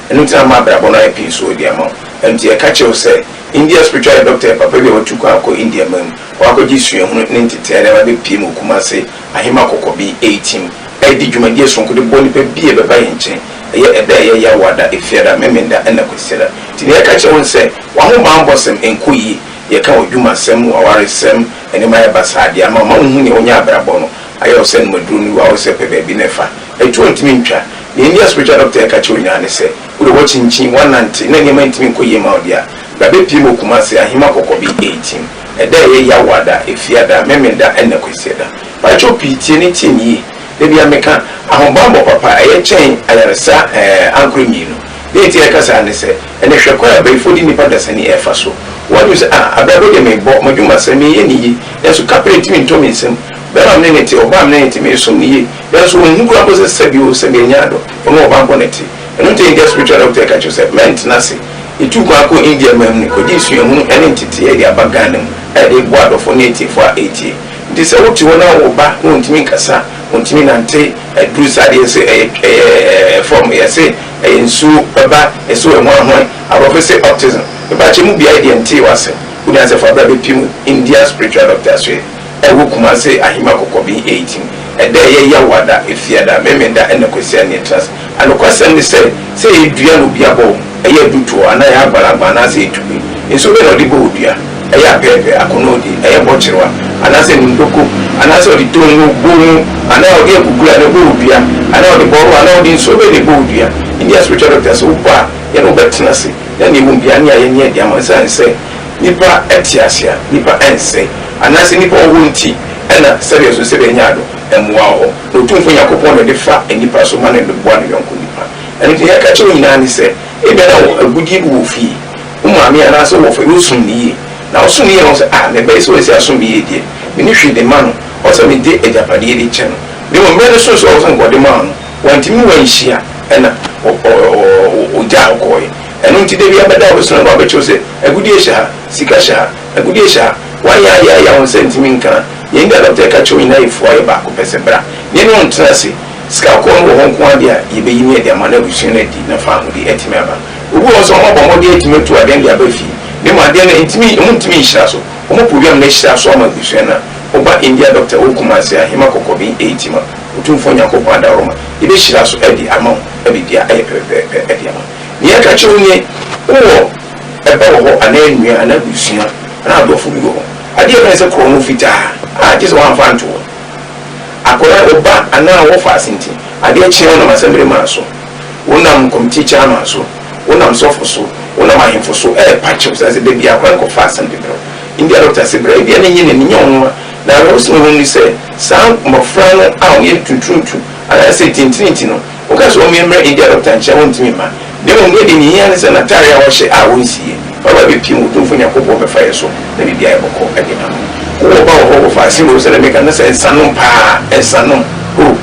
Ɛno nti na ama abrabɔ no ayɛ pii so de ama wo. Ɛno nti yɛka kyerɛ wo sɛ India spiritual doctor yɛ papa bi a watu kwan akɔ India man mu, wakɔgye suahunu ne ntetee de aba abɛpue mu wɔ Kumasi, Ahema Kɔkɔbi, Eitim, redi dwumadie sononko de boa nnipa bi a ɛbɛba yɛn nkyɛn. Ɛyɛ ɛda a ɛyɛ Yawoada, Efiada, Memenda ɛna Kwasiada. Nti nea yɛka kyerɛ wo ne sɛ, w'ahobanbɔsɛm nkɔ yie. Yɛka w'adwumasɛm, w'awaresɛm, nneɛma ayɛ basaa de ama wo ma wonhu nea wonya abrabɔ no ayɛ wo sɛ nomaduro no wura wo sɛ pɛ baabi na ɛfa. Atuo ntumi ntwa. Nea India spiritual doctor reka kyerɛ wo nyinaa ne sɛ, wo de woakyinkyin, woanante, na nneɛma ntumi nkɔ yie mma wo deɛ a, bra bɛpue mu wɔ Kumasi, Ahima Kɔkɔbi, 18. Ɛda a ɛyɛ Yawoada, Efiada, Memenda ɛna Kwasiada. Pakyɛw pii tie ne tie me yie. Da biara meka, ahobammɔ papa ɛyɛ kyɛn ayaresa ɛɛ ankorɛ mmienu. Deɛ nti a yɛka saa ne sɛ, ɛnɛ hwɛ kwan a abayifoɔ de nnipa dasani ɛrefa so. Wɔadwene sɛ, ah, abrabɔ deɛ merebɔ, m'adwumasɛm, mereyɛ no yie, nanso kaprɛ ntumi ntɔ me nsam. Barima a me ne no te, ɔbaa a me ne no te, meresom no yie, nanso ɔnhu koraa mpo sɛ sɛbi o, sɛbi ɛnyɛ adɔ, ɔne ɔbaa mpo na ɛte. Ɛno nti India spiritual doctor ka kyerɛ wo sɛ, mɛntena ase. Yɛtuu kwan kɔɔ India man mu no, kɔgyee suahunu ne nteteeɛ de aba Ghana mu a yɛde reboa adɔfoɔ ne atiefoɔ a ɛretie. Nti sɛ wote hɔ na wo ba na ɔntumi nkasa, ɔntumi nante, aduru saa deɛ sɛ ɛyɛ ɛyɛ fam, yɛse ɛyɛ nsuo ba, yɛse ɔyɛ hwanhwan, aborɔfo se autism. Mepakyɛ mu biaɛ deɛ ntee w'asɛm. Wo nyansafo abra bɛpem India spiritual doctor asoɛ ɛwɔ Kumase Ahima Kɔkɔben 18. Ɛda ɛyɛ Yawada, Efiada, Memenda ɛna Kwasia ne yɛtena ase. Anokwasɛm ne sɛ, sɛ ɛyɛ dua na obi abɔ wo, ɛyɛ adutoɔ anaa ɛyɛ agbalagba anaasɛ ɛyɛ tube, nsuo bɛn na ɔde bɔ wo dua? Ɛyɛ apɛɛpɛ, akɔnɔɔdi, ɛyɛ bɔkyerewa, anaasɛ nundoko, anaasɛ ɔde tongo, bongo, anaa ɔde akukuru na ɛbɔ wo dua, anaa ɔde bɔro, anaa ɔde nsuo bɛn na ɛbɔ wo dua? India spiritual doctor sɛ wobɔ a, yɛne wo bɛtena ase na nea ɛwom biara ne ayɛ ne adi ama wo. Ɛsiane sɛ nnipa te ase a, nnipa nsɛe, anaasɛ nnipa wɔ hɔ nti na sɛdeɛ ɛso sɛdeɛ ɛnyɛ ado, mmoa wɔ hɔ. Na Otumfoɔ Nyankopɔn na ɔde fa nnipa so ma no de boa ne yɔnko nnipa. Ɛno nti, nea yɛka kyerɛ wo nyinaa ne sɛ, ebia na wo agudeɛ bi wɔ fie, wo maame anaasɛ wo wɔfa bi, wosom no yie. Na wosom no yie na wohu sɛ, ah, me ba yi sɛ wasi asom me yie deɛ, menni hwee de ma no, ɔwɔ sɛ mede agyapadeɛ de kyɛ no. Na mmom mmerɛ no soo sɛ ɔwɔ sɛ nka ɔde maa no, wantumi ne wo anhyia, ɛna ɔgyaa wo kɔeɛ. Ɛno nti da biara bɛda a wobɛsɔre no wabɛkyerɛ wo sɛ, agudeɛ hyɛ ha, sika hyɛ ha, agudeɛ hyɛ ha. Woayɛ ayɛ ayɛ a wo nsa ntumi nka. Nea India dɔkta yi ka kyerɛ wo nyinaa yɛ fua yɛ baako pɛ sɛ bra na yɛne wo ntena ase. Sika kɔɔ no wɔ hɔ nko ara deɛ a, yɛbɛyi ne yɛde ama na abusua no adi na faahodi atumi aba. Obi wɔ hɔ nso a wɔabɔ mmɔden atumi atu adeɛ no de aba fie na mmom adeɛ no ntumi, wɔntumi nhyira so. Wɔpɛ obi ama no ahyira so ama abusua no a, woba India dɔkta wɔ Kumasi Ahema Kɔkɔben Eitima, Otumfoɔ Nyankopɔn adaworoma, yɛbɛhyira so de ama wo na biribiara ayɛ pɛpɛpɛpɛ de ama wo. Nea yɛka kyerɛ wo nie, wowɔ ɛba wɔ hɔ anaa nua anaa abusua anaa adɔfo bi wɔ hɔ, adeɛ a yɛfrɛ no sɛ korɔno fitaa a gye sɛ woamfa anto hɔ. Akwadaa, wo ba anaa wo wɔfaase nti, adeɛ kye a wonam asɛmbere maa so, wonam committee chairman so, wonam sɔfo so, wonam ahemfo so ɛrepa kyɛw sane sɛ da biara akwadaa no kɔfa asɛm de brɛ wo. India doctor se bra, ebia na ɛnyɛ n'ani, nyɛ ɔno a. Na awerɛhosɛm a ɛwɔ mu ne sɛ, saa mmɔfra no a wɔyɛ ntuntuntu anaasɛ tintirinti no, Woka sɛ wɔmmue mmrɛ India dɔkta nkyɛn a, ontumi mma. Na mmom nea ɛde hia ne sɛ n'atare a ɔhyɛ a onsi yɛ. Ɔba bepue mu, Otumfo Nyankopɔn bɛfa yɛn so na biribi ayɛ bɔkɔɔ de ama wo. Wowɔ ba wɔ hɔ, wɔfa ase o, sɛnea meka no sɛ nsanom paa, nsanom, o,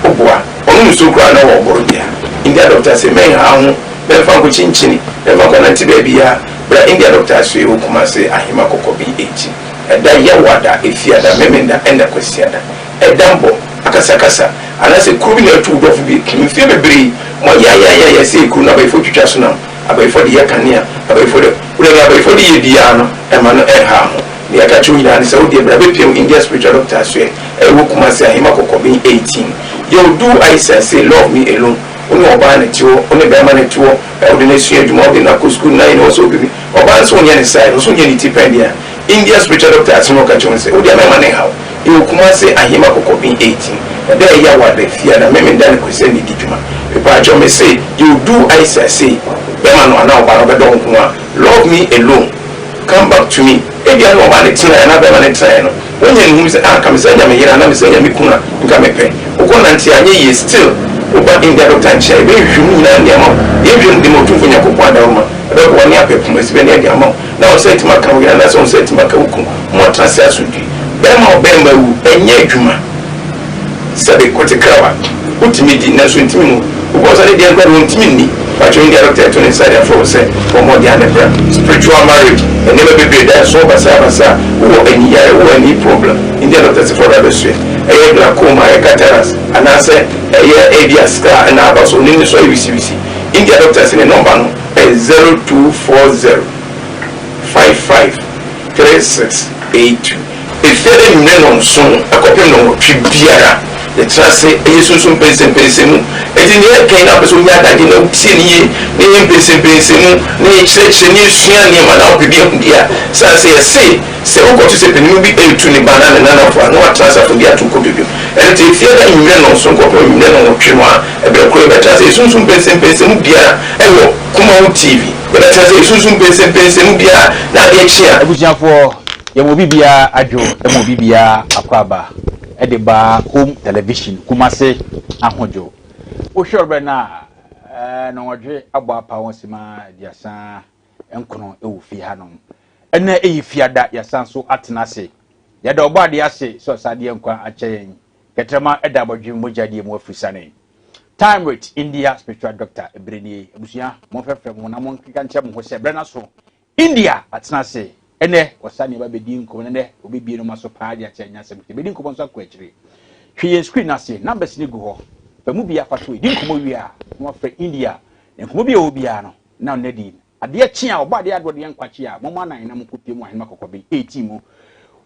woboa. Ɔnom nsuo koraa na ɔwɔ dea. India dɔkta se mɛnhaw ho, mɛmfa nkɔkyinkyini, mɛmfa nkɔnante baabiara. Bra India dɔkta asoɛe wɔ Kumase, Ahema Kɔkɔben akyi. Ɛda Yawada, Efiada, Memenda ɛna Kwasiada. Ɛdammɔ, akasakasa, anaasɛ kuro bi na atu wo dɔfo bi mfeɛ bebree. Moayaayaayaya sɛ kuro no abayifoɔ twitwa so nam, abayifoɔ de yɛ kanea, abayifoɔ de, wode nea abayifoɔ de yɛ biara no, ɛmma no ɛnha ho. Nea yɛka kyerɛ wo nyinaa ne sɛ wodeɛ bra bɛpia wo India spiritual doctor asoɛ ɛwɔ Kumasi Ahema Kɔkɔben 18. Yo do Aisha say love me alone. Wo ne ɔbaa na ɛte hɔ, wo ne bɛrima na ɛte hɔ, wode no asua adwuma, wode no akɔ sukuu, na yɛ ne wɔ sɛ wopɛ bi. Ɔbaa nso wonyɛ ne saa, ɔso nyɛ ne ti pɛn deɛ a, India spiritual doctor asɛm a ɔka kyerɛ wo ne sɛ, wo deɛ mɛma no nhaw. Yɛwɔ Kumase Ahema Kɔkɔben 18. Ɛda a ɛyɛ Awada, Fiada, Memenda ne Kwasiada na ɛdi dwuma. Mepaakyɛw mese you do Aisha sei, bɛma no anaa ɔbaa no ɔbɛdɔ wo nko a, love me alone, come back to me. Ebia na ɔbaa no tenaeɛ anaa bɛma no tenaeɛ no, wanya ne hu sɛ ah nka mesan nya me yere anaa mesan nya me kunu a, nka mepɛ. Wokɔ nante a anyɛ yie still woba India doctor nkyɛn a, yɛbɛhwehwɛ mu nyinaa de ama wo. Yɛnhwɛ mu de ma Otumfoɔ Nyankopɔn adaworoma, ɛbɛboa ne apɛ poma si bɛne de ama wo. Na wo nsa atumi aka wo yere anaasɛ wo nsa atumi aka wo kunu ma wɔatena ase asomdwoe. Bɛrima a ɔbarima awu, ɛnyɛ adwuma. Sɛbe kote krawa, wotumi di nanso ntumi nwu. Obi wɔ hɔ sɛ ne deɛ koraa deɛ ɔntumi nni. Pakyɛ India dɔkta ɛto ne nsa de afrɛ wo sɛ bɔ mmɔden a ne bra. Spiritual marriage, nneɛma bebree da nso basabasa, wowɔ ani yare, wowɔ ani problem, India dɔkta se fa bra bɛsoɛ. Ɛyɛ glaucoma, ɛyɛ cataracts, anaasɛ ɛyɛ ebia scar na aba so, n'ani so ayɛ wisiwisi. India doctors ne nɔmba no yɛ 0240 55 36 82. Efie dɛ anwummerɛ nnɔnson kɔpem nnɔnwɔtwe biara, yɛtena ase yɛ sunsum mpɛnsɛmpɛnsɛmu. Enti nea yɛka yi na wopɛ sɛ wonya adagye na wotie no yie na yɛyɛ mpɛnsɛmpɛnsɛmu na yɛkyerɛkyerɛ na yɛsua nneɛma na wopɛ bi ahu deɛ a, sane sɛ yɛse sɛ wokɔto sɛ panin bi retu ne ba anaa ne nanafo a na watena ase afɔdi ato nkotodwe. Ɛno nti efie dɛ anwummerɛ nnɔnson kɔpem anwummerɛ nnɔnwɔtwe no a, ɛberɛ koro yɛbɛtena ase yɛ sunsum mpɛnsɛmpɛnsɛmu biara wɔ Kumawu TV. Yɛbɛtena ase yɛ sunsum mpɛnsɛmpɛnsɛmu biara na adeɛ kye a. Abusuafoɔ, yɛma obi biara adwo ma obi biara akwaaba de ba Home Television Kumase ahodwo. Wohwɛ ɔberɛ no a, nnɔnwɔtwe abɔ apa wɔn sima 39 wɔ fie hanom. Ɛnɛ ɛyɛ fiada, yɛasan so atena ase. Yɛda Ɔbɔadeɛ ase sɛ ɔsan de yɛn nkwa akyɛ yɛn. Kɛtrɛma da abɔdwem mogya deɛ mu afiri Time with India Spiritual Doctor ɛberɛ nie. Abusua, momfrɛfrɛ mo ho na monkeka nkyerɛ mo ho sɛ berɛ no aso. India atena ase. Ɛnɛ wɔsa nneɛma bɛdi nkɔmmɔ na ɛnɛ wɔbɛbie nneɛma so paa de akyerɛ nyɛ asɛm ketewa. Bɛdi nkɔmmɔ nso akɔ akyire. Hwɛ yɛn screen no ase, numbers no gu hɔ. Fa mu biara fa to hɔ. Di nkɔmmɔ wie a, na wafrɛ India. Na nkɔmmɔ bi a ɛwɔ biara no, na ɔno adi. Adeɛ kye a, ɔbɔ adeɛ adoɔ de yɛn nkwa kye a, mommɔ anan na monkɔpue mu Ahenema Kɔkɔbe 18 mu,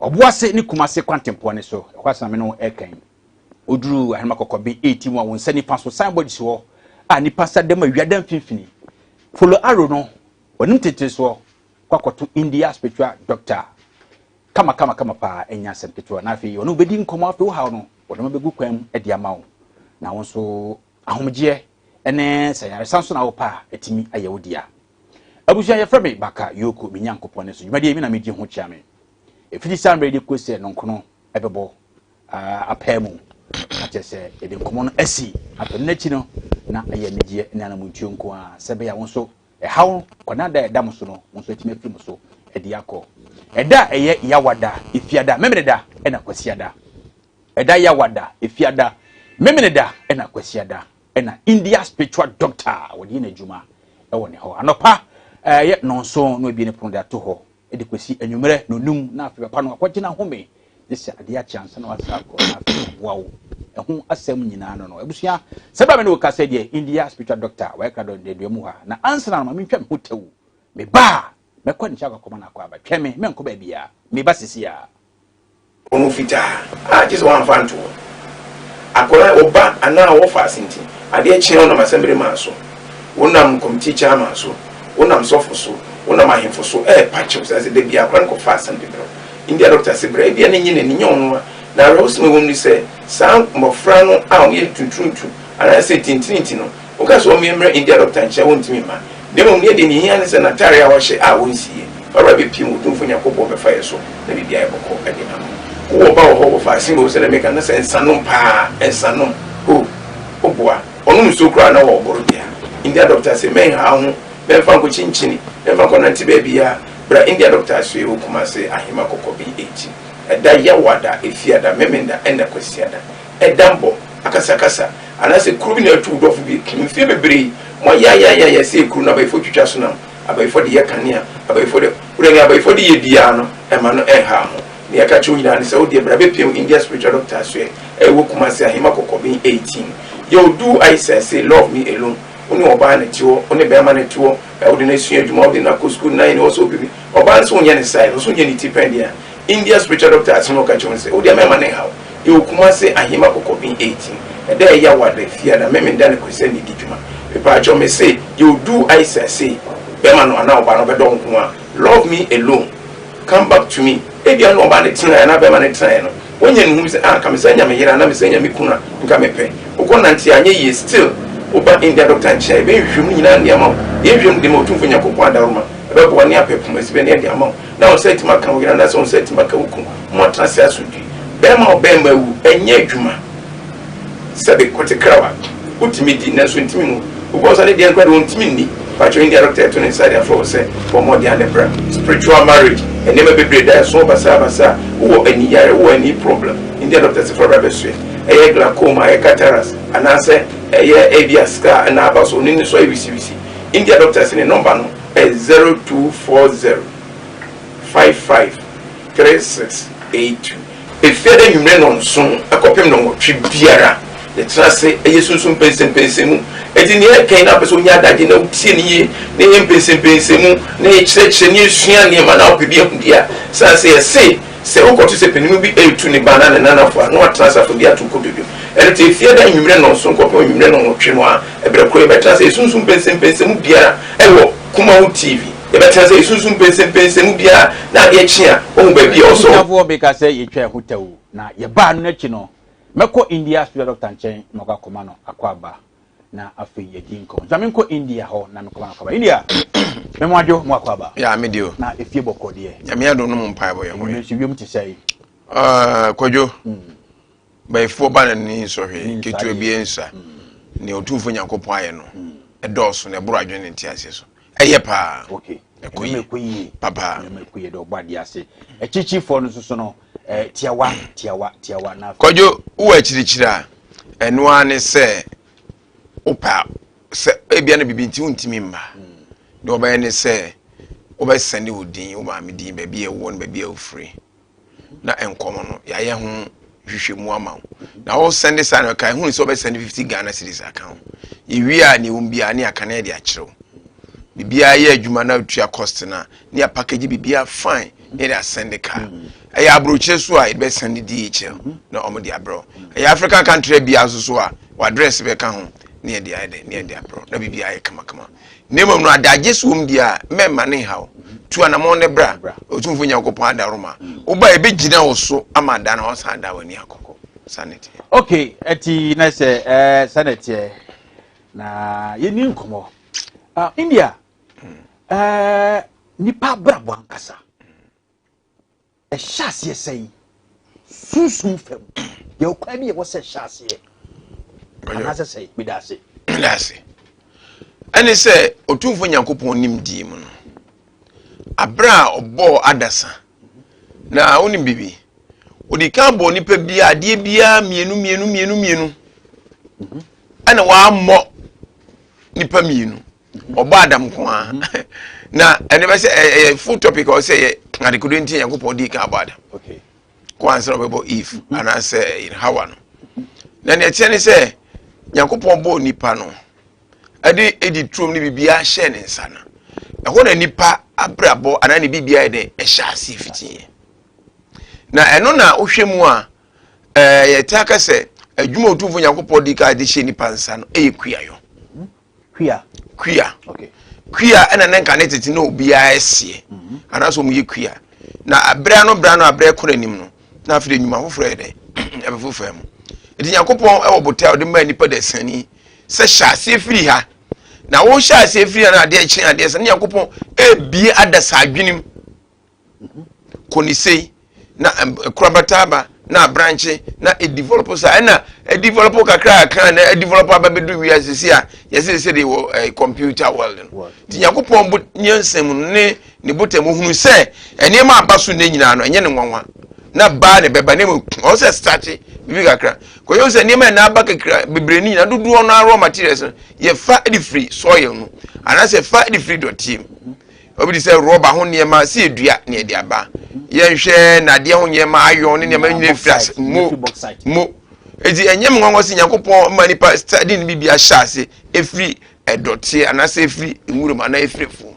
Ɔboase ne Kumase kwantempɔn no so. Ɛhɔ asɛm a me ne wo reka yi. Woduru Ahenema Kɔkɔbe 18 mu a, wo nsa nifa so, signboard si hɔ a nipa nsa da mu awia da mfimfini. Follow arrow no, w'anim tenten soɔ, kɔ akɔto India spiritual doctor. Kama kama kama paa, ɛnyɛ asɛm ketewa. Na afei ɔne wo bɛdi nkɔmmɔ, afei wo haw no, wɔde ma bɛgu kwan mu de ama wo. Na wo nso ahomegyeɛ ne sɛ yaresa nso na wopɛ a, atumi ayɛ wo dea. Abusua yɛfrɛ me Baka Yoko, me Nyankopɔn ne so. Dwumadie mi na megye ho kyea me. Ɛfiti saa mmerɛ de kɔsi sɛ nonkono ɛbɛbɔ apaa mu. Na kyerɛ sɛ yɛde nkɔmmɔ no asi apɛ no n'akyi no, na ɛyɛ anigyeɛ ne anamontuo nko ara sɛ ɛbɛyɛ a wo nso ɛhaw kɔnada a ɛda mo so no, wo nso atumi afiri mo so de akɔ. Ɛda a ɛyɛ Yawada, Efiada, Memeneda ɛna Kwasiada. Ɛda Yawada, Efiada, Memeneda ɛna Kwasiada ɛna India spiritual doctor a wɔde yɛ n'adwuma ɛwɔ ne hɔ. Anɔpa ɛyɛ nɔnson na wabie ne pono de ato hɔ de kɔsi anwummerɛ nonum na afei papa no akɔgye n'ahome gye sɛ adeɛ akye ansa na wasan akɔ na afei aboa wo ɛho asɛm nyinaa no no abusua sɛ bra me ne wo kasa deɛ India spiritual doctor wayɛ krado deɛ mu ha na ansa na ma mentwa me ho tɛw me ba a mɛkɔ ne nkyɛn akɔkɔma no akɔ aba twɛn me mɛnkɔ baabiara meba sisi a. Wɔn fitaa a gye sɛ wɔamfa anto hɔ. Akwadaa, wo ba anaa wɔfa ase nti, adeɛ kye a wonam asɛmbere maa so, wonam committee chairman so, wonam sɔfo so, wonam ahemfo so ɛrepa kyɛw sɛ sɛ da biara akwadaa no kɔfa asɛm de brɛ wo. India doctor se bra, ebia n'enye n'ani nyɛ ɔnwanwa. Na awerɛhosɛm a ɛwɔ mu ne sɛ, saa mmɔfra no a wɔyɛ tunturuntu anaasɛ tintirinti no, Woka sɛ wɔmmea mmrɛ India dɔkta nkyɛn a, wontumi mma. Na mmom nea deɛ ehia ne sɛ n'atare a wahyɛ a wonsiiɛ. Ɔbra bɛpiem, Otumfoɔ Nyankopɔn bɛfa yɛ so na biribi ayɛ bɔkɔɔ de ama wo. Wowɔ ba wɔ hɔ, wɔfa asen o, sɛdeɛ meka no, na sɛ nsanom paa, nsanom, ho, woboa. Ɔnom nsuo koraa na wɔreboro deɛ a. India dɔkta se mɛnha wo ho, mɛmfa nkɔkyinkyini, mɛmfa nkɔnante baabiara. Bra India dɔkta asoɛeɛ wɔ Kumase, Ahema Kɔkɔben akyi. Ɛda Yawada, Efiada, Memenda ɛna Kwasiada. Ɛdammɔ, akasakasa, anaasɛ kuru bi na atu wo dɔfo bi. Mfeɛ bebree, moayaayaayaya sɛ kuru no, abayifoɔ twitwa so nam, abayifoɔ de yɛ kanea, abayifoɔ de, wode nea abayifoɔ de yɛ biara no, ɛma no ɛnhaa ho. Nea yɛka kyerɛ wo nyinaa ne sɛ, wo deɛ bra bɛpiem India Spiritual Doctor asoɛ a ɛwɔ Kumasi, Ahema Kɔkɔben 18. Yɛ odu Aisha say love me alone. Wo ne ɔbaa na ɛte hɔ, wo ne bɛrima na ɛte hɔ, wode no asua adwuma, wode no akɔ sukuu, na ɛne wɔ sɛ obi, ɔbaa no sɛ wonyɛ ne size, ɔsɛ wonyɛ ne ti pɛn deɛ a, India spiritual doctor asɛm a ɔka kyerɛ wo ne sɛ, wo deɛ mɛma no nhaw. Yɛwɔ Kumase Ahema Kɔkɔben 18. Ɛda a ɛyɛ Awada, Fiada, Memenda ne Kwasida na ɛdi dwuma. Mepaakyɛw mese yɛwɔ du Aisa sei, bɛma no anaa ɔbaa no ɔbɛdɔ wo nko ara. Love me alone, come back to me. Ebia na ɔbaa no tenaeɛ anaa bɛma no tenaeɛ no, wanya ne hu sɛ ah nka mesan nya me yere anaa mesan nya me kunu a nka mepɛ. Wokɔ nante a anyɛ yie still woba India doctor nkyɛn a yɛbɛyɛ nhwehwɛmu no nyinaa de ama wo. Yɛn nhwehwɛmu de ma Otumfoɔ Nyankopɔn adaworoma ɛbɛboa ne apɛ poma sibɛ ne ɛde ama wo. Na wo nsa atumi aka wo yere anaasɛ wo nsa atumi aka wo kunu ma wɔatena ase asomdwoe. Barima a ɔbarima awu, ɛnyɛ adwuma. Sɛbe, kote krawa, wotumi di, nanso ntumi nwu. Obi wɔ hɔ nso a ne deɛ no koraa deɛ ɔntumi nni. Pakyɛw, India dɔkta ɛto ne nsa de afrɛ wo sɛ bɔ mmɔden ara na bra. Spiritual marriage, nneɛma bebree da ɛso basabasa. Wowɔ ani yare, wowɔ ani problem, India dɔkta se fa bra bɛsoɛ. Ɛyɛ glaucoma, ɛyɛ cataracts, anaasɛ ɛyɛ ebia scar na aba so, ne so ayɛ wisiwisi. India dɔkta se ne nɔmba no yɛ 0240 55 36 82. Efiada anwummere nnɔnson kɔpem nnɔnwɔtwe biara, Yɛtena ase yɛ sunsum mpɛnsɛmpɛnsɛmu. Enti nea yɛka yi na wopɛ sɛ wonya adagye na wotie no yie na yɛyɛ mpɛnsɛmpɛnsɛmu na yɛkyerɛkyerɛ na yɛsua nneɛma na wopɛ bi ahu deɛ a, sane sɛ yɛse sɛ wokɔto sɛ panin bi retu ne ba anaa ne nanafo a na watena ase afɔdi ato nkotodwe. Ɛno nti Efiada anwummerɛ nnɔnson kɔpem anwummerɛ nnɔnwɔtwe no ara, ɛberɛ korɔ yɛbɛtena ase yɛ sunsum mpɛnsɛmpɛnsɛmu biara wɔ Kumawu TV. Yɛbɛtena ase yɛ sunsum mpɛnsɛmpɛnsɛmu biara na adeɛ kye a woahu baabi a ɛwɔ sɛ wo. Abusuafoɔ meka sɛ yɛtwa ɛho tɛw na yɛbaa no akyi no Mɛkɔ India hospital doctor nkyɛn na makɔ akɔma no akwaaba na afei yɛadi nkɔmmɔ. Nti ma menkɔ India hɔ na menkɔma no akwaaba. India! Me mo adwo, mo akwaaba. Ya, me deɛ o. Na efie bɔkɔ deɛ. Nyame adom no mo mpaebɔ yɛ ho yɛ. Nso wiem te sɛe. Uh, Kwadwo, bayifoɔ ba na ne nsɔhwɛ, ketewa bi nsa. Nea Otumfoɔ Nyankopɔn ayɛ no, ɛdɔɔso na ɛboro adwene ne nteaseɛ so. Ɛyɛ paa. Okay. Ɛkɔ yie. Ɛkɔ yie. Papa. Nneɛma ɛkɔ yie dɛ ɔbɔ adeɛ ase. Akyikyifoɔ no nso so no, eh, tiawa, tiawa, tiawa na. Kwadwo, wowɔ akyirikyiri a, ɛno ara ne sɛ wopɛ a sɛ ebia na biribi nti wontumi mma. Deɛ wɔbɛyɛ ne sɛ wobɛsɛnde wo din, wo maame din, baabi a ɛwɔ ne baabi a wofiri. na nkɔm no yɛayɛ ho nhwehwɛmu ama wo na wo sɛnde saa na ka ehunu sɛ wɔbɛsɛnde 50 Ghana cedis aka ho yɛwie a nea ɛwɔ biara ne aka na yɛde akyerɛ wo biribiara yɛ adwuma na tua cost no a ne yɛ package biribiara fine ne yɛde asɛnde kaa ɛyɛ aburokyire so a yɛde bɛsɛnde DHL na wɔn de abrɛ wo ɛyɛ African country biara nso so a w'address bɛka ho ne yɛde ayɛ dɛ ne yɛde abrɛ wo na biribiara yɛ kamakama Na mmom no, adagye so wom deɛ a, mɛmma ne nhaw. Tu anamɔn ne bra, Otumfoɔ Nyankopɔn adaworoma. Woba a, ɛbɛgyina wo so ama ada na wasan ada w'ani akɔ. Saa na ɛteɛ. Ok, ɛti na sɛ ɛɛ saa na ɛteɛ na yɛni nkɔmɔ. Uh, India, ɛɛ nipa abrabɔ ankasa. Ɛhyɛ aseɛ sɛn? Sunsum fam, yɛwɔ kwan bi a ɛwɔ sɛ ɛhyɛ aseɛ anaasɛ sɛn? Meda ase. Meda ase. Ɛne sɛ Otumfoɔ Nyankopɔn nimdeɛ mu no, aberɛ a ɔbɔɔ adasa, na wonim biribi, ɔdi kan bɔɔ nipa biara adeɛ biara mmienu mmienu mmienu mmienu, ɛna wammɔ nipa mmienu. Ɔbɔ Adam nko ara. Na ɛno bɛ sɛ ɛyɛ full topic a ɔsɛ yɛ adekodo nti Nyankopɔn dii kan abɔ Adam. Kɔ ansa na ɔbɛbɔ Eve mhm. anaasɛ Hawa no. Na nea ɛteɛ ne sɛ Nyankopɔn bɔɔ nipa no ɛde edi turom ne biribiara hyɛɛ ne nsa no. Ɛhɔ na nipa abrabɔ anaa ne biribiara yɛ dɛ ɛhyɛ aseɛ fitiiɛ. Na ɛno na wohwɛ mu a ɛɛ yɛtaa ka sɛ adwuma Otumfoɔ Nyankopɔn di kan de hyɛ nipa nsa no ɛyɛ kuayɔ. Kua. Kua. Okay. Kua ɛna ne nka ne tete na obiara ɛseɛ. Mhm. Anaasɛ wɔn yɛ kua. Na abere ano bere ano abere kɔ n'anim no na afei de nnwuma foforɔ yɛ dɛ ɛbɛfofaa mu. Nti Nyankopɔn ɛwɔ botae a ɔde maa nipa dasani sɛ hyɛ aseɛ firi ha. Na wohyɛ aseɛ firi ha na adeɛ kye adeɛ sɛ ne Nyankopɔn ebie adasa adwenem. Kɔ ne sei na korabata aba na abrankye na ɛdevelop saa ɛna ɛdevelop kakra kakra na ɛdevelop aba bɛdu wiase si a yɛsɛ sɛ de wɔ eh, computer world no nti nyankopɔn bo nyansa mu ne ne botam ohunu sɛ nneɛma aba so ne nyinaa no ɛnyɛ ne nwanwa na baa ne bɛba ne mu ɔwɔ sɛ starte biribi kakra kɔyɛ sɛ nneɛma ɛna aba kakra bebree ne nyinaa dodoɔ no raw materials no yɛfa de firi soil no anaasɛ fa de firi dɔteɛ mu Obi te sɛ rɔba ho nneɛma sɛ yɛdua na yɛde aba. Yɛnhwɛ nnadeɛ ho nneɛma, ayɔn ne nneɛma nyina firi ase mo mo. Eti ɛnyɛ me nwanwa sɛ Nyankopɔn ma nipa de ne biribi ahyɛ ase efiri ɛdɔteɛ anaasɛ efiri nwuram anaa efiri afuom.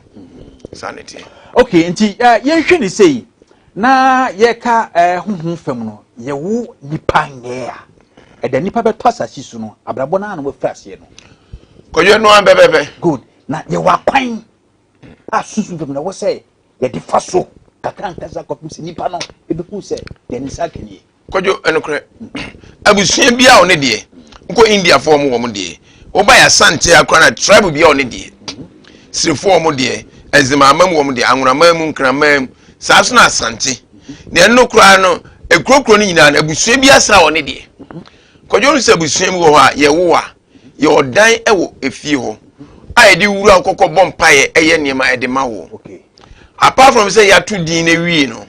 Saa na ɛteɛ. Okay, nti uh, yɛnhwɛ ne sei na yɛka uh, honhom fam no yɛwo nipa nyɛ a ɛda nipa bɛtɔ asase so no abrabɔ no a na wafiri aseɛ no. Kɔdwo no ara pɛpɛpɛ. Good. Na yɛwɔ akwan a sunsum fam na ɛwɔ sɛ yɛde fa so kakra nkasa kɔpem sɛ nipa no ebehu sɛ deɛ ne nsa aka nie. Kwadwo ɛnokorɛ abusua bi a ɔne deɛ wokɔ Indiafoɔ ɔmo wɔn deɛ woba yɛ Asante akora na tribe bi a ɔne deɛ Sirifoɔ ɔmo deɛ Ɛzemaama mu wɔn deɛ Anwonaman mu Nkraman mu saa so na Asante na ɛno koraa no ekurokuro no nyinaa no abusua bi asa ɔne deɛ Kwadwo no sɛ abusua bi wɔ hɔ a yɛwo a Yɛwɔ dan wɔ efie hɔ a yɛde wura kɔkɔ bɔ mpaeɛ ɛyɛ nneɛma ɛde ma wɔ. Apart from sɛ yɛato din no awie no,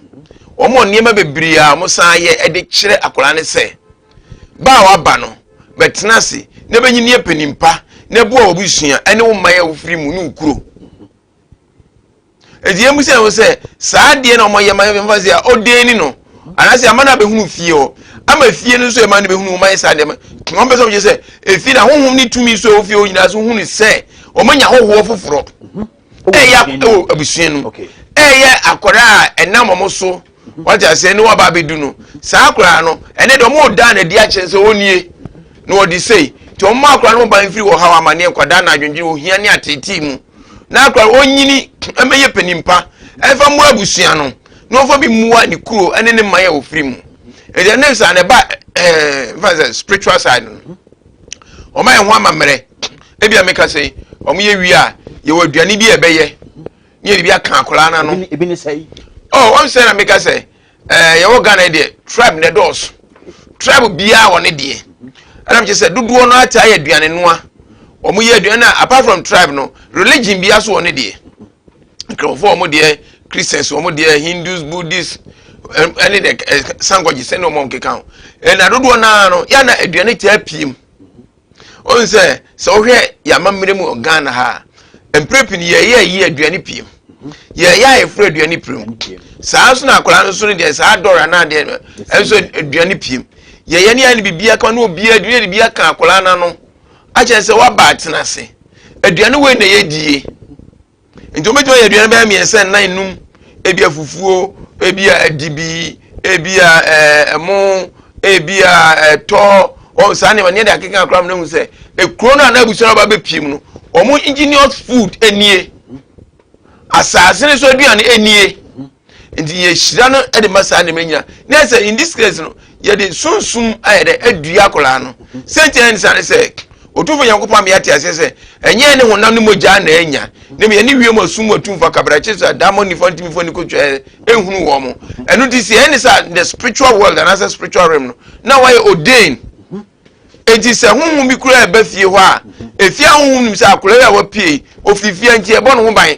wɔn wɔ nneɛma bebree a wɔn san yɛ ɛde kyerɛ akwadaa no sɛ ba a waba no bɛtena ase na bɛnyini yɛ panin pa na ɛboa w'abusua ɛne wo mman a wofiri mu ne wo kuro. Eti yɛn bisa yɛn ho sɛ saa adeɛ na wɔyɛ ma yɛn fa sɛ ɔden ni no anaasɛ ama no abɛhunu fie hɔ. Ama fie no nso ɛma no bɛhunu wɔn ayɛ saa nneɛma. Wɔn pɛ sɛ wɔn kyerɛ sɛ efie na honhom ne tumi nso ɛwɔ fie hɔ nyinaa so hunu sɛ wɔn anya hɔhoɔ foforɔ. Ɛyɛ ɛwɔ abusua no mu. Ɛyɛ akwadaa a ɛnam wɔn so wate aseɛ ne waba abɛdu no. Saa akwadaa no ɛnɛ deɛ wɔn da n'adi akyerɛ sɛ ɔnie na wɔde sei nti wɔn mma akwadaa no ho ban firi ɔhaw amaneɛ nkwadaa na adwendwene ohia ne ateetee mu na akwadaa no ɔnyini ɛmɛyɛ panin pa ɛmfa mmoa abusua no na ɔmfa bi mmoa ne kuro ɛne ne man a ɔfiri mu. Ɛdeɛ ne saa na ɛba ɛɛ nfa sɛ spiritual side no wɔn ayɛ ho amammerɛ ebi a meka sɛ wɔn yɛ wie a yɛwɔ aduane bi a ɛbɛyɛ ne yɛde bi aka akwadaa no ano. Ebi ne sɛ. Oh, wɔn sɛ na meka sɛ ɛɛ yɛwɔ Ghana yi deɛ tribe na ɛdɔɔso tribe biara wɔ ne deɛ ɛna mekyɛ sɛ dodoɔ no ata yɛ aduane noa wɔn yɛ aduane na apart from tribe no religion biara so wɔ ne deɛ. Nkramofoɔ wɔn deɛ Christians wɔn deɛ Hindus Buddhists ɛne deɛ sankɔgye sɛne wɔn keka ho ɛna dodoɔ naa no yɛ na aduane taa pie mu wɔn sɛ sɛ wohwɛ yɛ amammerɛ mu wɔ Ghana ha a mpere pii no yɛyɛ ayi aduane pie mu yɛyɛ ayɛforo aduane pie mu saa nso na akwadaa no nso no deɛ saa dɔre anaa deɛ ɛnso aduane pie mu yɛyɛ ne yɛ ne biribi aka ne obiara aduane de bi aka akwadaa no ano akyerɛ sɛ waba atena ase aduane wei na yɛdie Nti wobɛtumi ayɛ aduane bɛyɛ mmiɛnsa nnan num ebi a fufuo ebi a adibi ebi a ɛmo ebi a ɛtɔ wɔn saa nneɛma nneɛma de akeka akora mu na ehu sɛ ekuro no a na abusua no ba bɛpie mu no wɔn ingenious food nie asaase no so aduane nie. Nti yɛhyira no de ma saa nneɛma nyina na sɛ in this case no yɛde sunsum ayɛ dɛ adua akwadaa no sɛnti ɛne saa ne sɛ otumfo Nyankopɔn ama yɛate aseɛ sɛ ɛnyɛ ne honam ne mogya na anya na mmom yɛne wiem asum mu atumfo akabrɛkye sɛ adammɔ nifa ntimifo ne kotwa ɛnhunu wɔn mo. Ɛno nti sɛ ɛne sɛ the spiritual world anaasɛ spiritual realm no na wayɛ ordain. Enti sɛ honhom bi koraa ɛba fie hɔ a, efie ahonhom nim sɛ akwadaa yi a wapue yi, ofiri fie nti ɛbɔ ne ho ban.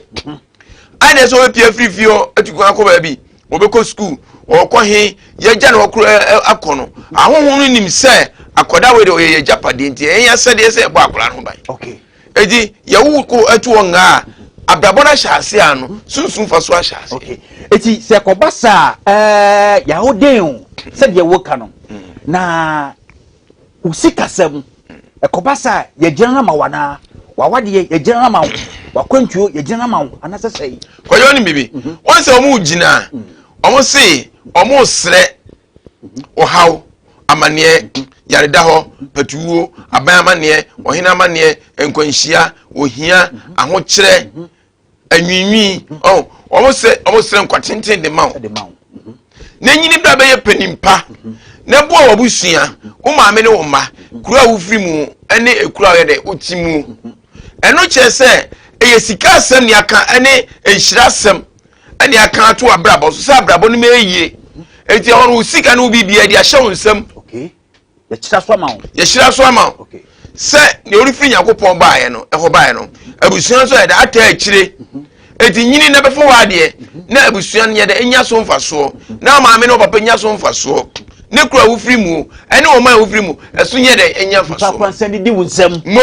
Ɛna sɛ ɔbɛpue afiri fie hɔ atu kwan akɔ baabi, ɔbɛkɔ sukuu, ɔkɔ he, yɛgya no hɔ koraa akɔ no, ahonhom no nim sɛ akwadaa wei deɛ ɔyɛ yɛn agyapadeɛ nti ɛyɛ yɛn asɛdeɛ sɛ yɛbɔ akwadaa no ho ban. Okay. Eti yɛwo ko ɛto hɔ ngaa a, abrabɔ no ahyɛ ase a no, sunsum fa so ahyɛ ase. Okay. Eti sɛ kɔba saa ɛɛ yahoden o, sɛdeɛ woka no, na wo sikasɛm ɛkɔba saa yɛgyina no ama wo anaa w'awadeɛ yɛgyina no ama wo w'akwantuo yɛgyina no ama wo anaasɛ sɛe. Kɔyɛ ɔne bibi wɔn sɛ wɔn gyina wɔn se wɔn srɛ ɔhaw amaneɛ yareda hɔ patuwuo aban amaneɛ ɔhene amaneɛ nkwanhyia ohia ahokyerɛ anwiinwii ɔn wɔn sɛ wɔn srɛ nkwa tenten de ma wo na nyini bra bɛyɛ panin pa na boa w'abusua wo maame ne wo mma kuro a wofiri mu ne ekuro a wɔyɛ dɛ wote mu ɛno kyerɛ sɛ ɛyɛ sika asɛm ne aka ɛne nhyira asɛm ɛne aka ato abrabɔ so sɛ abrabɔ no ma ɛyie eti ɛhɔ no wo sika ne wo biribiara de ahyɛ wo nsam. Okay. Yɛhyira so ama wo. Yɛhyira so ama wo. Sɛ nea ɔrefiri Nyankopɔn baeɛ no, ɛhɔ baeɛ no, abusua nso yɛde ata akyire. Eti nyini na bɛfa w'adeɛ na abusua no yɛde nya so mfasoɔ. Na maame ne papa nya so mfasoɔ. Ne kura wofiri mu ɛne wɔn a wofiri mu ɛso nyɛ dɛ nya mfasoɔ. Nipa kora nsɛm didi wo nsam. Mo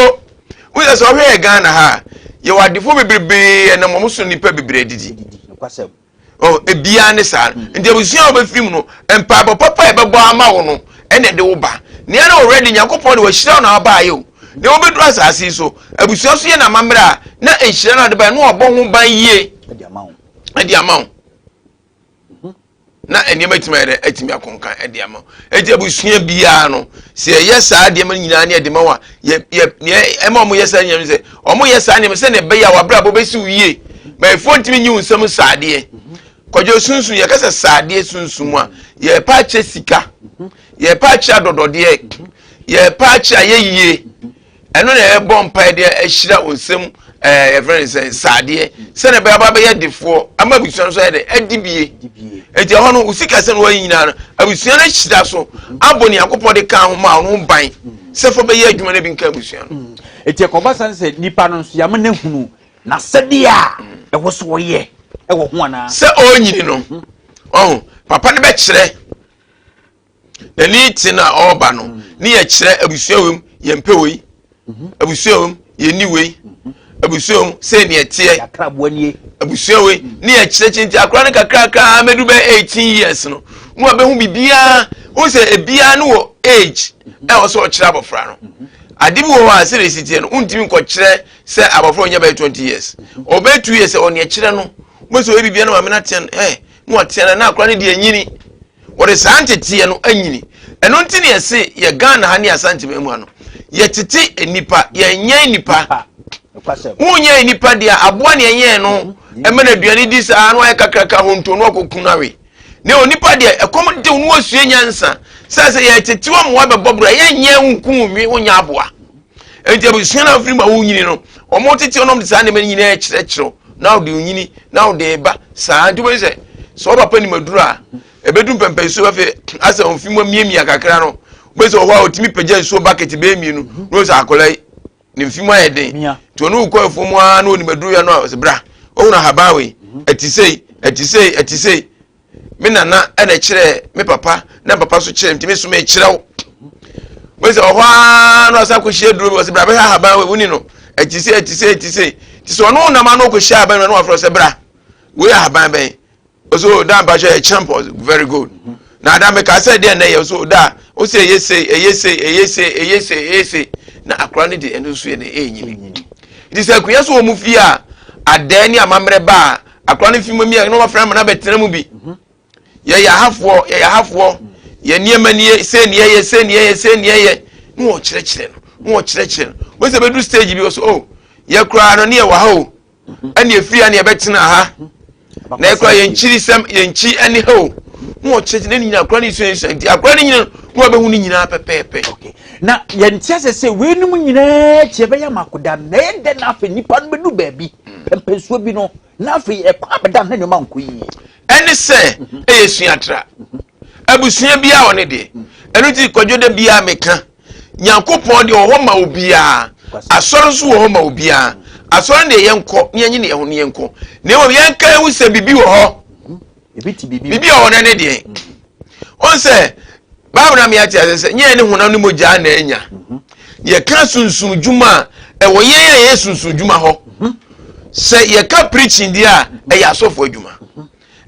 wosɛ sɛ ɔhwɛ yɛ Ghana ha yɛwɔ adefoɔ bebrebe ɛnam wɔn so nipa bebree didi. Oh, ebiara ne saa. Nti abusua a wobɛfiri mu no, mpaebɔ papa a ɛbɛbɔ ama wo no, ɛna ɛde wo ba. Nea na already Nyankopɔn de wahyira wo na wabaayɛ o. Na wobɛduru asase yi so, abusua so yɛ n'amammerɛ a, na nhyira no ade baeɛ na wabɔ ho ban yie ɛde ama wo. Ɛde ama wo. Na nneɛma atumi ayɛ dɛ atumi akonkan ɛde ama wo. Eti abusua biara no, sɛ yɛyɛ saa nneɛma no nyinaa ne ɛde ma wo a, yɛ yɛ nea ɛma wɔn yɛ saa nneɛma sɛ wɔn yɛ saa nneɛma sɛnea ɛbɛyɛ a w'abrabɔ bɛsi wo yie. Mɛfoɔ ntumi nyi wo nsam saadeɛ. Kwadwo sunsun yɛka sɛ saadeɛ sunsun a yɛrepa akyɛ sika, yɛrepa akyɛ adɔdɔdeɛ, yɛrepa akyɛ ayɛyie. Ɛno na yɛbɔ mpae de ahyira wo nsam ɛɛ yɛfrɛ no sɛ saadeɛ sɛnea ɛbɛyɛ aba bɛyɛ defoɔ ama abusua no nso ayɛ dɛ adi bie. Eti ɛhɔ no wo sika sɛ no wɔyi nyinaa no abusua no ahyira so abɔ ne Nyankopɔn de ka ho ma ɔno ho ban sɛ fa bɛyɛ adwuma no bi nka abusua no. Eti ɛkɔba sane sɛ nipa no nso yɛama no ahunu n'asɛdeɛ a ɛwɔ so ɔyɛ ɛwɔ ho anaa. Sɛ ɔrenyini no ɔho papa no bɛkyerɛ N'ani te na ɔreba no ne yɛkyerɛ abusua wei mu yɛmpɛ wei abusua wei mu yɛnni wei abusua wei mu sɛ ne ɛteɛ abusua wei ne yɛkyerɛ kyerɛ nti akora no kakrakra mɛdu bɛ 18 years no na wabɛhu biribiara. Wohu sɛ ebiara no wɔ age ɛwɔ sɛ ɔkyerɛ abɔfra no ade bi wɔ hɔ a, sɛdeɛ ɛsi teɛ no, wontumi nkɔkyerɛ sɛ abɔfra ɔnya bɛyɛ 20 years, ɔbɛyɛ 2 years, ɔne ɛkyerɛ no wobɛ sɛ ɔyɛ biribiara no, maame no ateɛ no ɛ na wateɛ no na akora no deɛ anyini, wɔde saa nteteɛ no anyini. Ɛno nti ne yɛse yɛ Ghana ha ne Asante mu ha no, yɛtete nnipa, yɛnyɛ nnipa. Wonyɛ nnipa deɛ, aboa ne ɛyɛn no ɛma no aduane di saa na wayɛ kakraka honto no akɔku no awe. Ne onipa deɛ, ɛkɔm de wo no, wasua nyansa sɛ yɛtete wɔ mmoa bɛbɔ bra, yɛnyɛ wo nku wo nwi, wonyɛ aboa. Nti abusua no afiri mu a wonyini no, ɔmo tete ɔnom de saa nneɛma no nyinaa kyerɛkyerɛw na wode onyini na wode ba saa. Nti wobɛhu sɛ wɔpapa nim aduru a, ɛbɛdu mpɛmpɛ nsuo afei asɛ ɔmfi mu amiamia kakra no, wobɛhu sɛ wɔ hɔ a ɔtumi pagya nsuo bucket bɛyɛ mmienu na wɔsɛ akwadaa yi ne mfi mu ayɛ den. Nti ɔne wokɔ afuo mu ara na ɔnim aduru yɛ no a, ɔsɛ bra, ɔhunu ahaban wei, ɛte sei, ɛte sei, ɛte sei, me nana ɛna kyerɛ me papa na papa so kyerɛ, nti me so mekyerɛ wo. Wọ́n sɛ ɔhɔ ara na ɔsan akɔhyia duro bi, ɔsɛ bra bɛhwɛ ahaban wei, woni no, ɛte sei, ɛte sei, ɛte sei. Nti sɛ ɔno nam ano ɔkɔhyia ahaban no na wafrɛ sɛ bra, wei ahaban bɛn? Ɔsɛ o da mpakyɛ yɛ champ. Very good. Na ada meka sɛ deɛ nɛ yɛ so da o sɛ ɛyɛ sei, ɛyɛ sei, ɛyɛ sei, ɛyɛ sei, ɛyɛ sei, na akora no de ɛno nso yɛ ne ɛnyini. Nti sɛ akonnwa so wɔ mu fie a, adɛn ne amammerɛ ba a, akora no fi mu mi a na wɔafrɛ ama no abɛtena mu bi. Yɛyɛ ahafoɔ, yɛyɛ ahafoɔ, yɛ nneɛma nie, sei ne yɛyɛ, sei ne yɛyɛ, sei ne yɛyɛ, na wɔkyerɛkyerɛ no, na wɔkyerɛkyerɛ no. Wɔn sɛ bɛdu stage bi wɔ so o, yɛ koraa no ne yɛ wɔ ha o, ɛne efiri ha ne yɛbɛtena ha na ɛkora yɛn kyiri sɛm, yɛn kyi ɛne ha o, na wɔkyerɛkyerɛ ne nyinaa, akora ne suasua. Nti akora ne nyinaa na wɔbɛhu ne nyinaa pɛpɛɛpɛ. Okay. Na yɛnte ase sɛ weinom nyinaa akyi ɛbɛyɛ ama akoda na ɛyɛ dɛ, na afei nipa no bɛdu baabi pɛmpɛnsuo bi no, na afei ɛkɔ abɛda na nneɛma nkɔ yie. Ɛne sɛ ɛyɛ suatra abusua biara ɔne deɛ. Ɛno nti kwadwo, da biara meka, Nyankopɔn deɛ ɔwɔ hɔ ma obiara, asɔre nso wɔ hɔ ma obiara. Asɔre deɛ, yɛnkɔ ne yɛnye ne yɛn ho ne yɛnkɔ, na mmom yɛnka ehu sɛ biribi wɔ hɔ. Biribi wɔ hɔ no, ɛne deɛ ɔn sɛ Bible na mea te ase sɛ nyɛ ne honam ne mogya na anya. Yɛka sunsun dwuma a ɛwɔ yɛn a yɛyɛ sunsun dwuma hɔ sɛ yɛka preaching deɛ a, ɛyɛ asɔfo adwuma.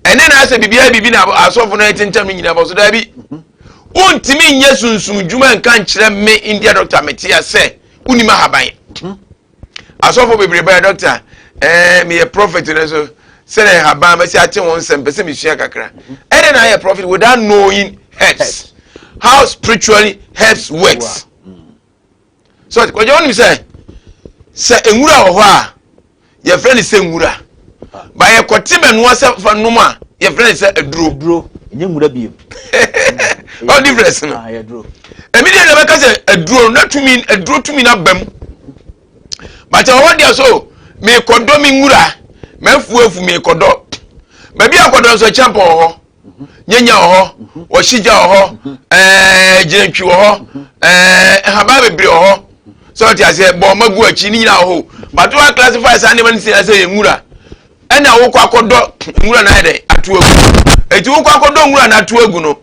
Ɛne na asɛ biribiara biribi na asɔfo no ɛtentam no nyinaa bɔ so. Daabi, wontumi nyɛ sunsun dwuma nka nkyerɛ me India doctor metea sɛ wonim ahaban. Asɔfo bebree bɛyɛ doctor, meyɛ prophet no so sɛdeɛ ahaban bɛsi ate wɔn nsɛm pɛ sɛ mesua kakra. Ɛne na ayɛ prophet without knowing herbs, how spiritually herbs works. So kɔjɔ, wonim sɛ nwura wɔ hɔ a yɛfrɛ no sɛ nwura ba, yɛkɔte bɛnoa sɛ fa nom a, yɛfrɛ no sɛ aduro. Duro ɛnyɛ nwura bio. Ɔ difference no. Ah, ɛyɛ duro. Ɛmi deɛ na bɛka sɛ aduro na tumi, aduro tumi na ba mu bàtɛ ɔwɔ deɛ so mekɔdɔ mi nwura mɛfu efu mekɔdɔ baabi akɔdɔ nso, ɛkyɛn pɔ wɔ hɔ, nyanya wɔ hɔ, wɔhyigya wɔ hɔ, gyinantwi wɔ hɔ, nhaban bebree wɔ hɔ sɛ ɔte aseɛ bɔn ɔma gu akyi ne nyinaa wɔ hɔ. Bato wa classify saa nneɛma no si sɛ yɛ nwura, ɛna wokɔ akɔdɔ nwura na ayɛ dɛ ato agu. Eti wokɔ akɔdɔ nwura na ato agu no,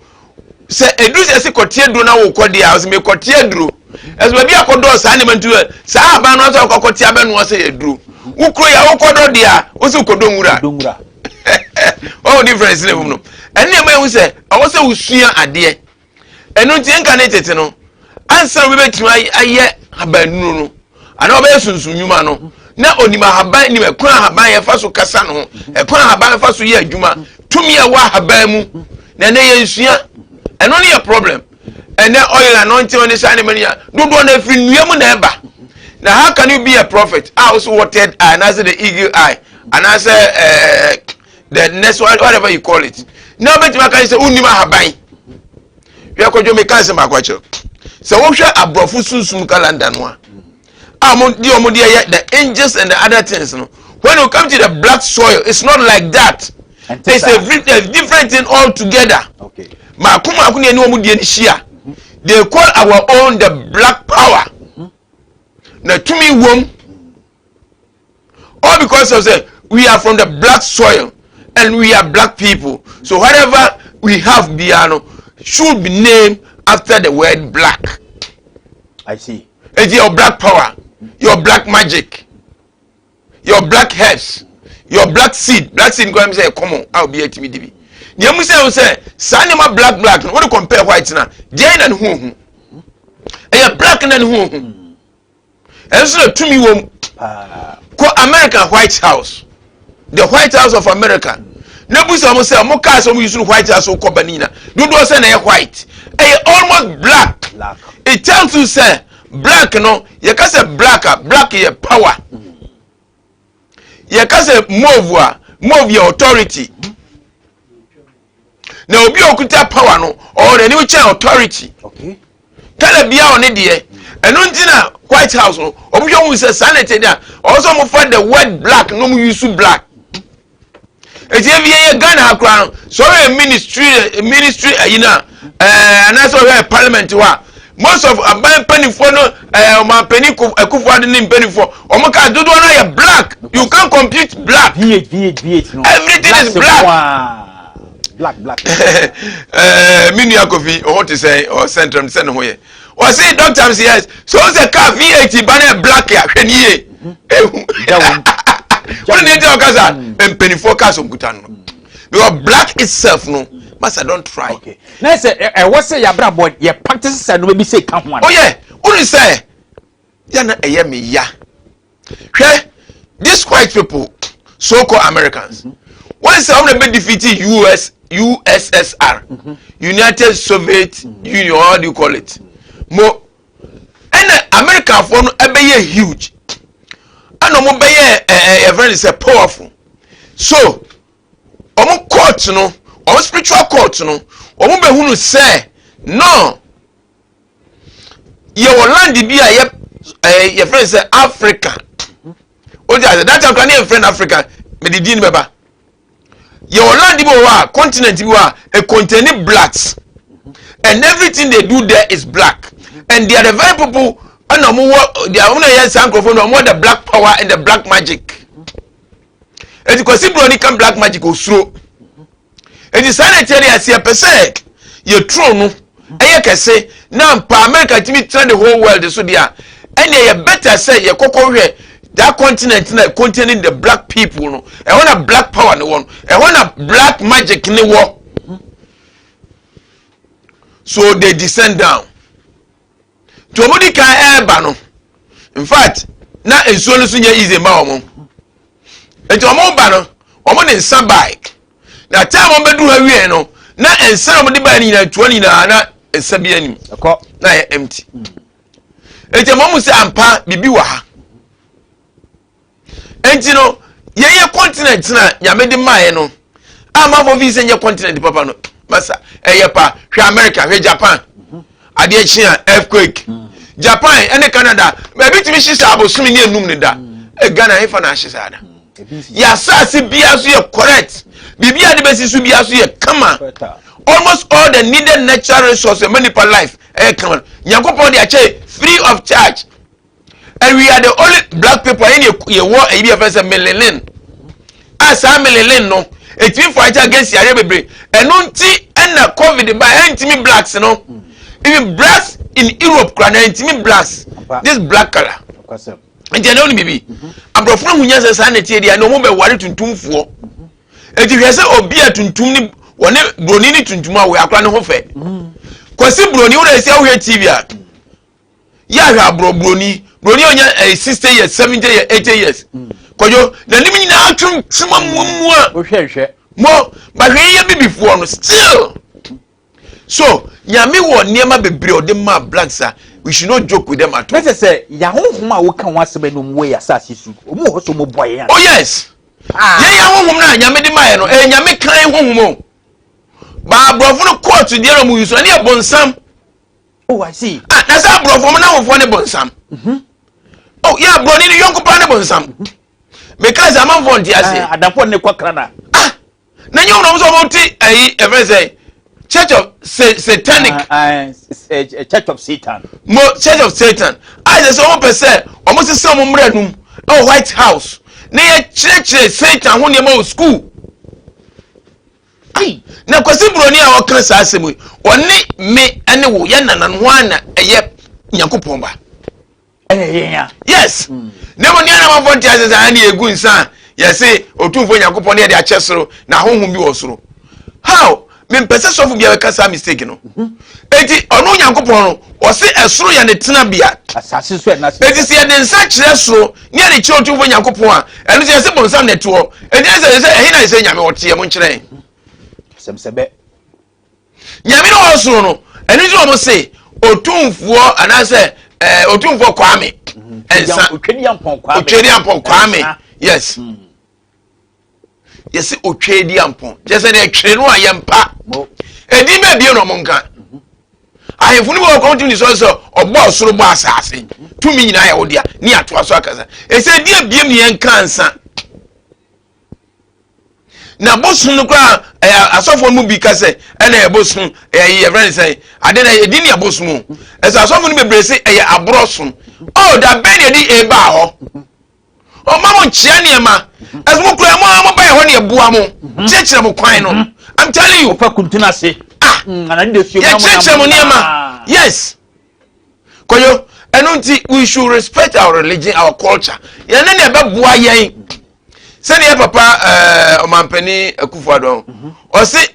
sɛ edu sɛ ɛsɛ kɔte aduro na wokɔ deɛ a, ɔsɛ mekɔte aduro, ɛsɛ baabi akɔdɔ saa nneɛma nti saa aban no asɛ akɔ akɔte abɛnoa sɛ yɛ aduro. Wokuro yɛ wokɔdɔ deɛ a, wosɛ wokɔdɔ nwura. Duro nwura. Wɔn difference na ɛwɔ mu no, ɛne nneɛma ehu sɛ ɛwɔ sɛ wosua adeɛ. Ɛno nti nka ne tete no, ansa obi bɛtumi ayɛ ahabannuro no anaa ɔbɛyɛ sunsun nnwuma no, na onim ahaban, nim ɛkwan ahaban yɛfa so kasa no ho, ɛkwan ahaban yɛfa so yɛ adwuma, tumi a ɛwɔ ahaban mu. Na ɛnɛ yɛn nsua ɛno ne yɛ problem. Ɛnɛ oil anointing ɔne saa nneɛma no yɛ dodoɔ no afiri nnua mu na ɛba. Na how can you be a prophet a also wɔ third eye anaasɛ the eagle eye anaasɛ the next one, whatever you call it, na wobɛtumi aka sɛ wonnim ahaban? Hwɛ kɔdwo, meka nsɛm baako akyerɛ sɛ wohwɛ aborɔfo sunsum calendar no a mo di ɔmo de yɛ the angels and the other things no, when you come to the black soil, it's not like that. It's a different thing altogether. Maako maako ne ɛne wɔn deɛ no hyia. They call our own the black power na tumi wom, all because of say we are from the black soil and we are black people. So whatever we have biara no should be named after the word black. I see. It's your black power, your black magic, your black herbs, your black seed. Black seed nkwa mi sɛ common a obi atumi di bi. Nea mu sɛ sɛ saa nneɛma black black no, wode compare white na deɛ na ne ho ohu, ɛyɛ black na ne ho ohu. Ɛnso na tumi wɔ mu. Kɔ America White House, the White House of America, na busa wɔn sɛ wɔn cars wɔn use no White House kɔ ba ne nyina dodoɔ sɛ na ɛyɛ white, ɛyɛ almost black. It tells you sɛ black no, yɛka sɛ black a, black yɛ power. Yɛka sɛ mauve a, mauve yɛ authority. Na obi a okuta power no, ɔwɔ n'anim kyɛn authority. Colour bia ɔne deɛ, ɛno nti na White House no, ɔmo hwɛ hu sɛ saa na ɛte deɛ, ɔwɔ sɛ ɔmo fa the word black na ɔmo use black. Eti ebi yɛ Ghana ha koraa no, sɛ ɔyɛ ministry ayi na anaasɛ ɔyɛ parliament hɔ a, most of aban mpanimfoɔ no, ɔmanpanin Akufo Addo ne mpanimfoɔ, ɔmo kaa dodoɔ no yɛ black. You can compute black. V8 V8 V8 no. Everything is black. Black black. Me nua Kofi ɔhɔ te sɛ ɔ centrum sɛ ne ho yɛ, ɔsi doctor mi yes, so ɔsɛ car V8 ba na yɛ black a, hwɛ ni yie, ehu wọn ni eti ɔkasa mpanimfoɔ cars nkuta no, because black itself no, masa, don't try. Okay, na sɛ ɛwɔ sɛ yɛabrabɔ yɛ practice sɛ no bi sɛ ka ho ana? Oh yeah, wọn sɛ yana ɛyɛ mi ya. Hwɛ, these white people, so called Americans, wɔn sɛ wɔn na bɛ defeat US, USSR, United Soviet Union, how do you call it, mo ɛna Americafoɔ no ɛbɛyɛ huge, ɛna wɔn bɛyɛ yɛfrɛ no sɛ powerful. So wɔn court no, wɔn spiritual court no, wɔn bɛhunu sɛ no, yɛwɔ land bi a yɛ yɛfrɛ no sɛ Africa. O ti ase, that time kora ne yɛfrɛ no Africa, mɛde din bɛba. Yɛwɔ land bi wɔ hɔ a, continent bi wɔ a e contain blacks, and everything they do there is black, and they are the very people ɛna wɔn wɔ they are, wɔn na yɛ saa nkurɔfoɔ no, wɔn wɔ the black power and the black magic. Eti Kwasi Buroni kan black magic, osuro. Eti saa na ɛteɛ de aseɛ pɛ sɛ yɛ turo no ɛyɛ kɛse na mpa America tumi tena the whole world so deɛ a, ɛnna yɛ better sɛ yɛ kɔkɔ hwɛ that continent na containing the black people no. Ɛhɔ na black power ne wɔ no, ɛhɔ na black magic ne wɔ. So they descend down nti wɔn di kan ɛɛba no. In fact, na nsuo no so nyɛ easy ma wɔn, nti wɔn ba no, wɔn de nsa bike na time wɔn bɛduru ha wie no, na nsa a wɔn de baa no nyinaa, tuo no nyinaa, na nsa bi anim na yɛ empty. Nti wɔn mu sɛ ampa bibi wɔ ha. Nti no, yɛyɛ continent na Nyame de maa yɛ no a, amanfoɔ fi sɛ nyɛ continent papa no, masa ɛyɛ pa. Hwɛ America, hwɛ Japan, adeɛ kyi a, earthquake. Japan ɛne Canada, baabi tumi hye saa abosomi ne enum ne da. Ghana hefa na ahye saa da? Yɛ asase bia so yɛ correct, biribi a de bɛsi so bia so yɛ kama. Almost all the needed natural resources ɛma nipa life ɛyɛ kama, Nyankopɔn de akyɛ free of charge, and we are the only black people ɛyɛ ne yɛwɔ ɛyi bi yɛfɛ sɛ melanin a, saa melanin no etimi fight against yare bebree. Ɛno nti ɛna COVID ba, ɛntimi blacks no. Even blacks in Europe kora na ɛntimi blacks, this black colour. Nti ɛna wɔn bibi aborɔfo no ho nyansa saa na ɛteɛ deɛ, na wɔn bɛ ware tuntumfoɔ. Eti hwɛ sɛ obi a tuntum ne wɔne broni ne tuntum a, wɔyɛ akora ne ho fɛ. Kwasi Broni, wɔn a esi ahohwɛ TV a yɛ ahwɛ aborɔ broni a ɔnyɛ 60 years, 70 years, 80 years, Kɔdwo n'anim nyinaa twomtwom amuamua. Wohwɛ hwɛ. Mo bahwɛ yɛ bibifoɔ no still. So Nyame wɔ nneɛma bebree a ɔde maa blacks a we should not joke with them at all. Na sɛ yɛahonhom a woka ho asɛm anom wɔ yɛ asase so, ɔmu wɔ hɔ sɛ ɔmu boa yɛn a? Oh yes, yɛn yɛn honhom no a Nyame de maa yɛ no, ɛyɛ Nyame kan honhom o. Ba aborɔfo no kɔɔto deɛ na ɔmo yi so, ɛne yɛ bonsam. Oh, I see. Ah, na sɛ aborɔfo mo n'ahofoɔ ne bonsam. Oh yɛ, aborɔni ne yɔnko paa ne bonsam. Meka sɛ amanfoɔ nte aseɛ. Ah, adamfoɔ ne kɔ krana. Ah, na nyɛ wɔn sɛ wɔn te ɛyi ɛfɛ sɛ Church of Satanic. Ah, ah, Church of Satan. Mo Church of Satan a yɛ sɛ wɔn pɛ sɛ wɔn sesa wɔn mmerɛ num ɛwɔ White House na yɛ kyerɛkyerɛ Satan ho nneɛma wɔ school. Na Kwasi Buroni a ɔka saa asɛm yi, ɔne me ɛne wo yɛ nana no ho ana ɛyɛ Nyankopɔn ba? Ɛyɛ yɛn a. Yes, na mo nea namafo nte ase sɛ ɛne egu nsa a yɛse Otumfoɔ Nyankopɔn ne yɛde akyɛ soro na ahohom bi wɔ soro. How? Mempɛ sɛ sɔfo biara bɛka saa mistake no. Eti ɔno Onyankopɔn no, ɔse ɛsoro yɛ ne tenabea. Asase so ɛna Eti sɛ yɛde nsa kyerɛ soro ne yɛde kyerɛ Otumfoɔ Nyankopɔn a, ɛno sɛ yɛse bonsam na ɛte hɔ. Enti ɛsɛ sɛ ɛhe na ɛsɛ Nyame ɔteɛ mo nkyerɛ? Sɛm sɛ bɛ. Nyame no wɔ soro no, ɛno nti wɔn se Otumfoɔ anaasɛ ɛɛ Otumfoɔ Kwame ɛnsa. Otwediampɔn Kwame. Otwediampɔn Kwame. Yes. Yɛsi Otwediampɔn. Kyerɛ sɛ deɛ twere no a yɛmpa. Edin bɛɛ bie na wɔn nka. Ahemfo no bi wɔ kɔn tumi sɔ sɛ ɔbɔ ɔsoro bɔ asaase. Tumi nyinaa yɛ wo dea ne atoa so akasa. Ɛsɛ di ebiem ne yɛn nka nsa. Na bosom no koraa ɛyɛ asɔfoɔ no mu bi ka sɛ ɛna ɛyɛ bosom ɛyɛ yɛfrɛ no sɛn ade na ɛdi ne abosom o. Ɛsɛ asɔfo no bebree se ɛyɛ aborɔ som. Oh, da bɛn na yɛde ɛbaa hɔ? Ɔma mo nkyea nneɛma. Ɛsɛ mo kura mo a mo ba yɛ hɔ ne ɛboa mo. Kyerɛkyerɛ mo kwan no. I'm telling you. Ofa kuntun ase. Ah. Yɛkyerɛkyerɛ mo nneɛma. Yes. Koyo, ɛno nti we should respect our religion, our culture. Yɛn ne na ɛbɛboa yɛn. Sɛdeɛ yɛ papa ɛɛ ɔmampanin Akufo-Addo ɔse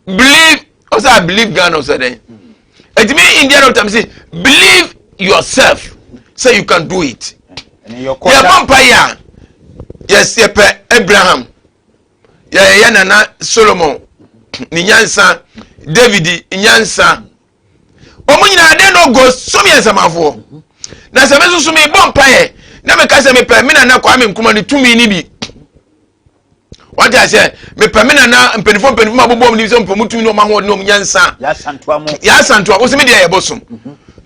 believe ɔsɛ I believe Ghana ɔsɛ dɛn. Ɛtumi India doctor mi se believe yourself say you can do it. Yɛbɔ mpa yi a yɛs yɛpɛ Abraham yɛyɛ nana Solomon ne nyansa David nyansa. Wɔn nyinaa de no go som yɛ nsamanfoɔ. Na sɛ me nso so mebɔ mpaeɛ na meka sɛ mepɛ me nana Kwame Nkrumah ne tumi no bi. Wate aseɛ mepɛ me nana mpanimfoɔ mpanimfoɔ ma bobɔ mu nim sɛ mepɛ mu tumi ne wɔn ahoɔden ne wɔn nyansa. Yɛasantoa wo sɛ me deɛ yɛbɔ som.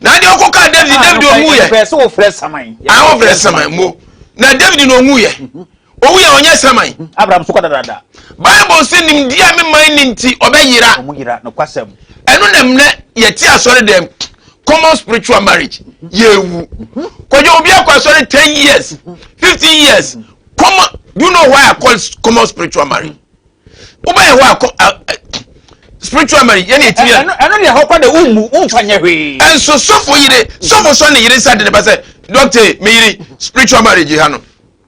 Na deɛ ɔkɔ kaa David David ɔnwu yɛ. Pɛ sɛ wofrɛ saman. Ah wofrɛ saman mo. Na David na ɔnwu yɛ. Owu yɛ ɔnyɛ saman. Abraham so kɔ dadaada. Bible se nimdeɛ a me man ni nti ɔbɛyera. Ɔmo yera nokwasɛm. Ɛno na mnɛ yɛte asɔre dɛm common spiritual marriage yɛwu. Kwadwo obi akɔ asɔre 10 years 15 years common do you know why I call it common spiritual marriage? Wobɛyɛ hɔ a spiritual marriage yɛne ɛtumi a. Ɛno deɛ hɔ kɔ de wommu womfa nyɛ hwee. Ɛnso sɔfo yere sɔfo sɔ ne yere nsa de ne ba sɛ doctor me yere spiritual marriage ha no.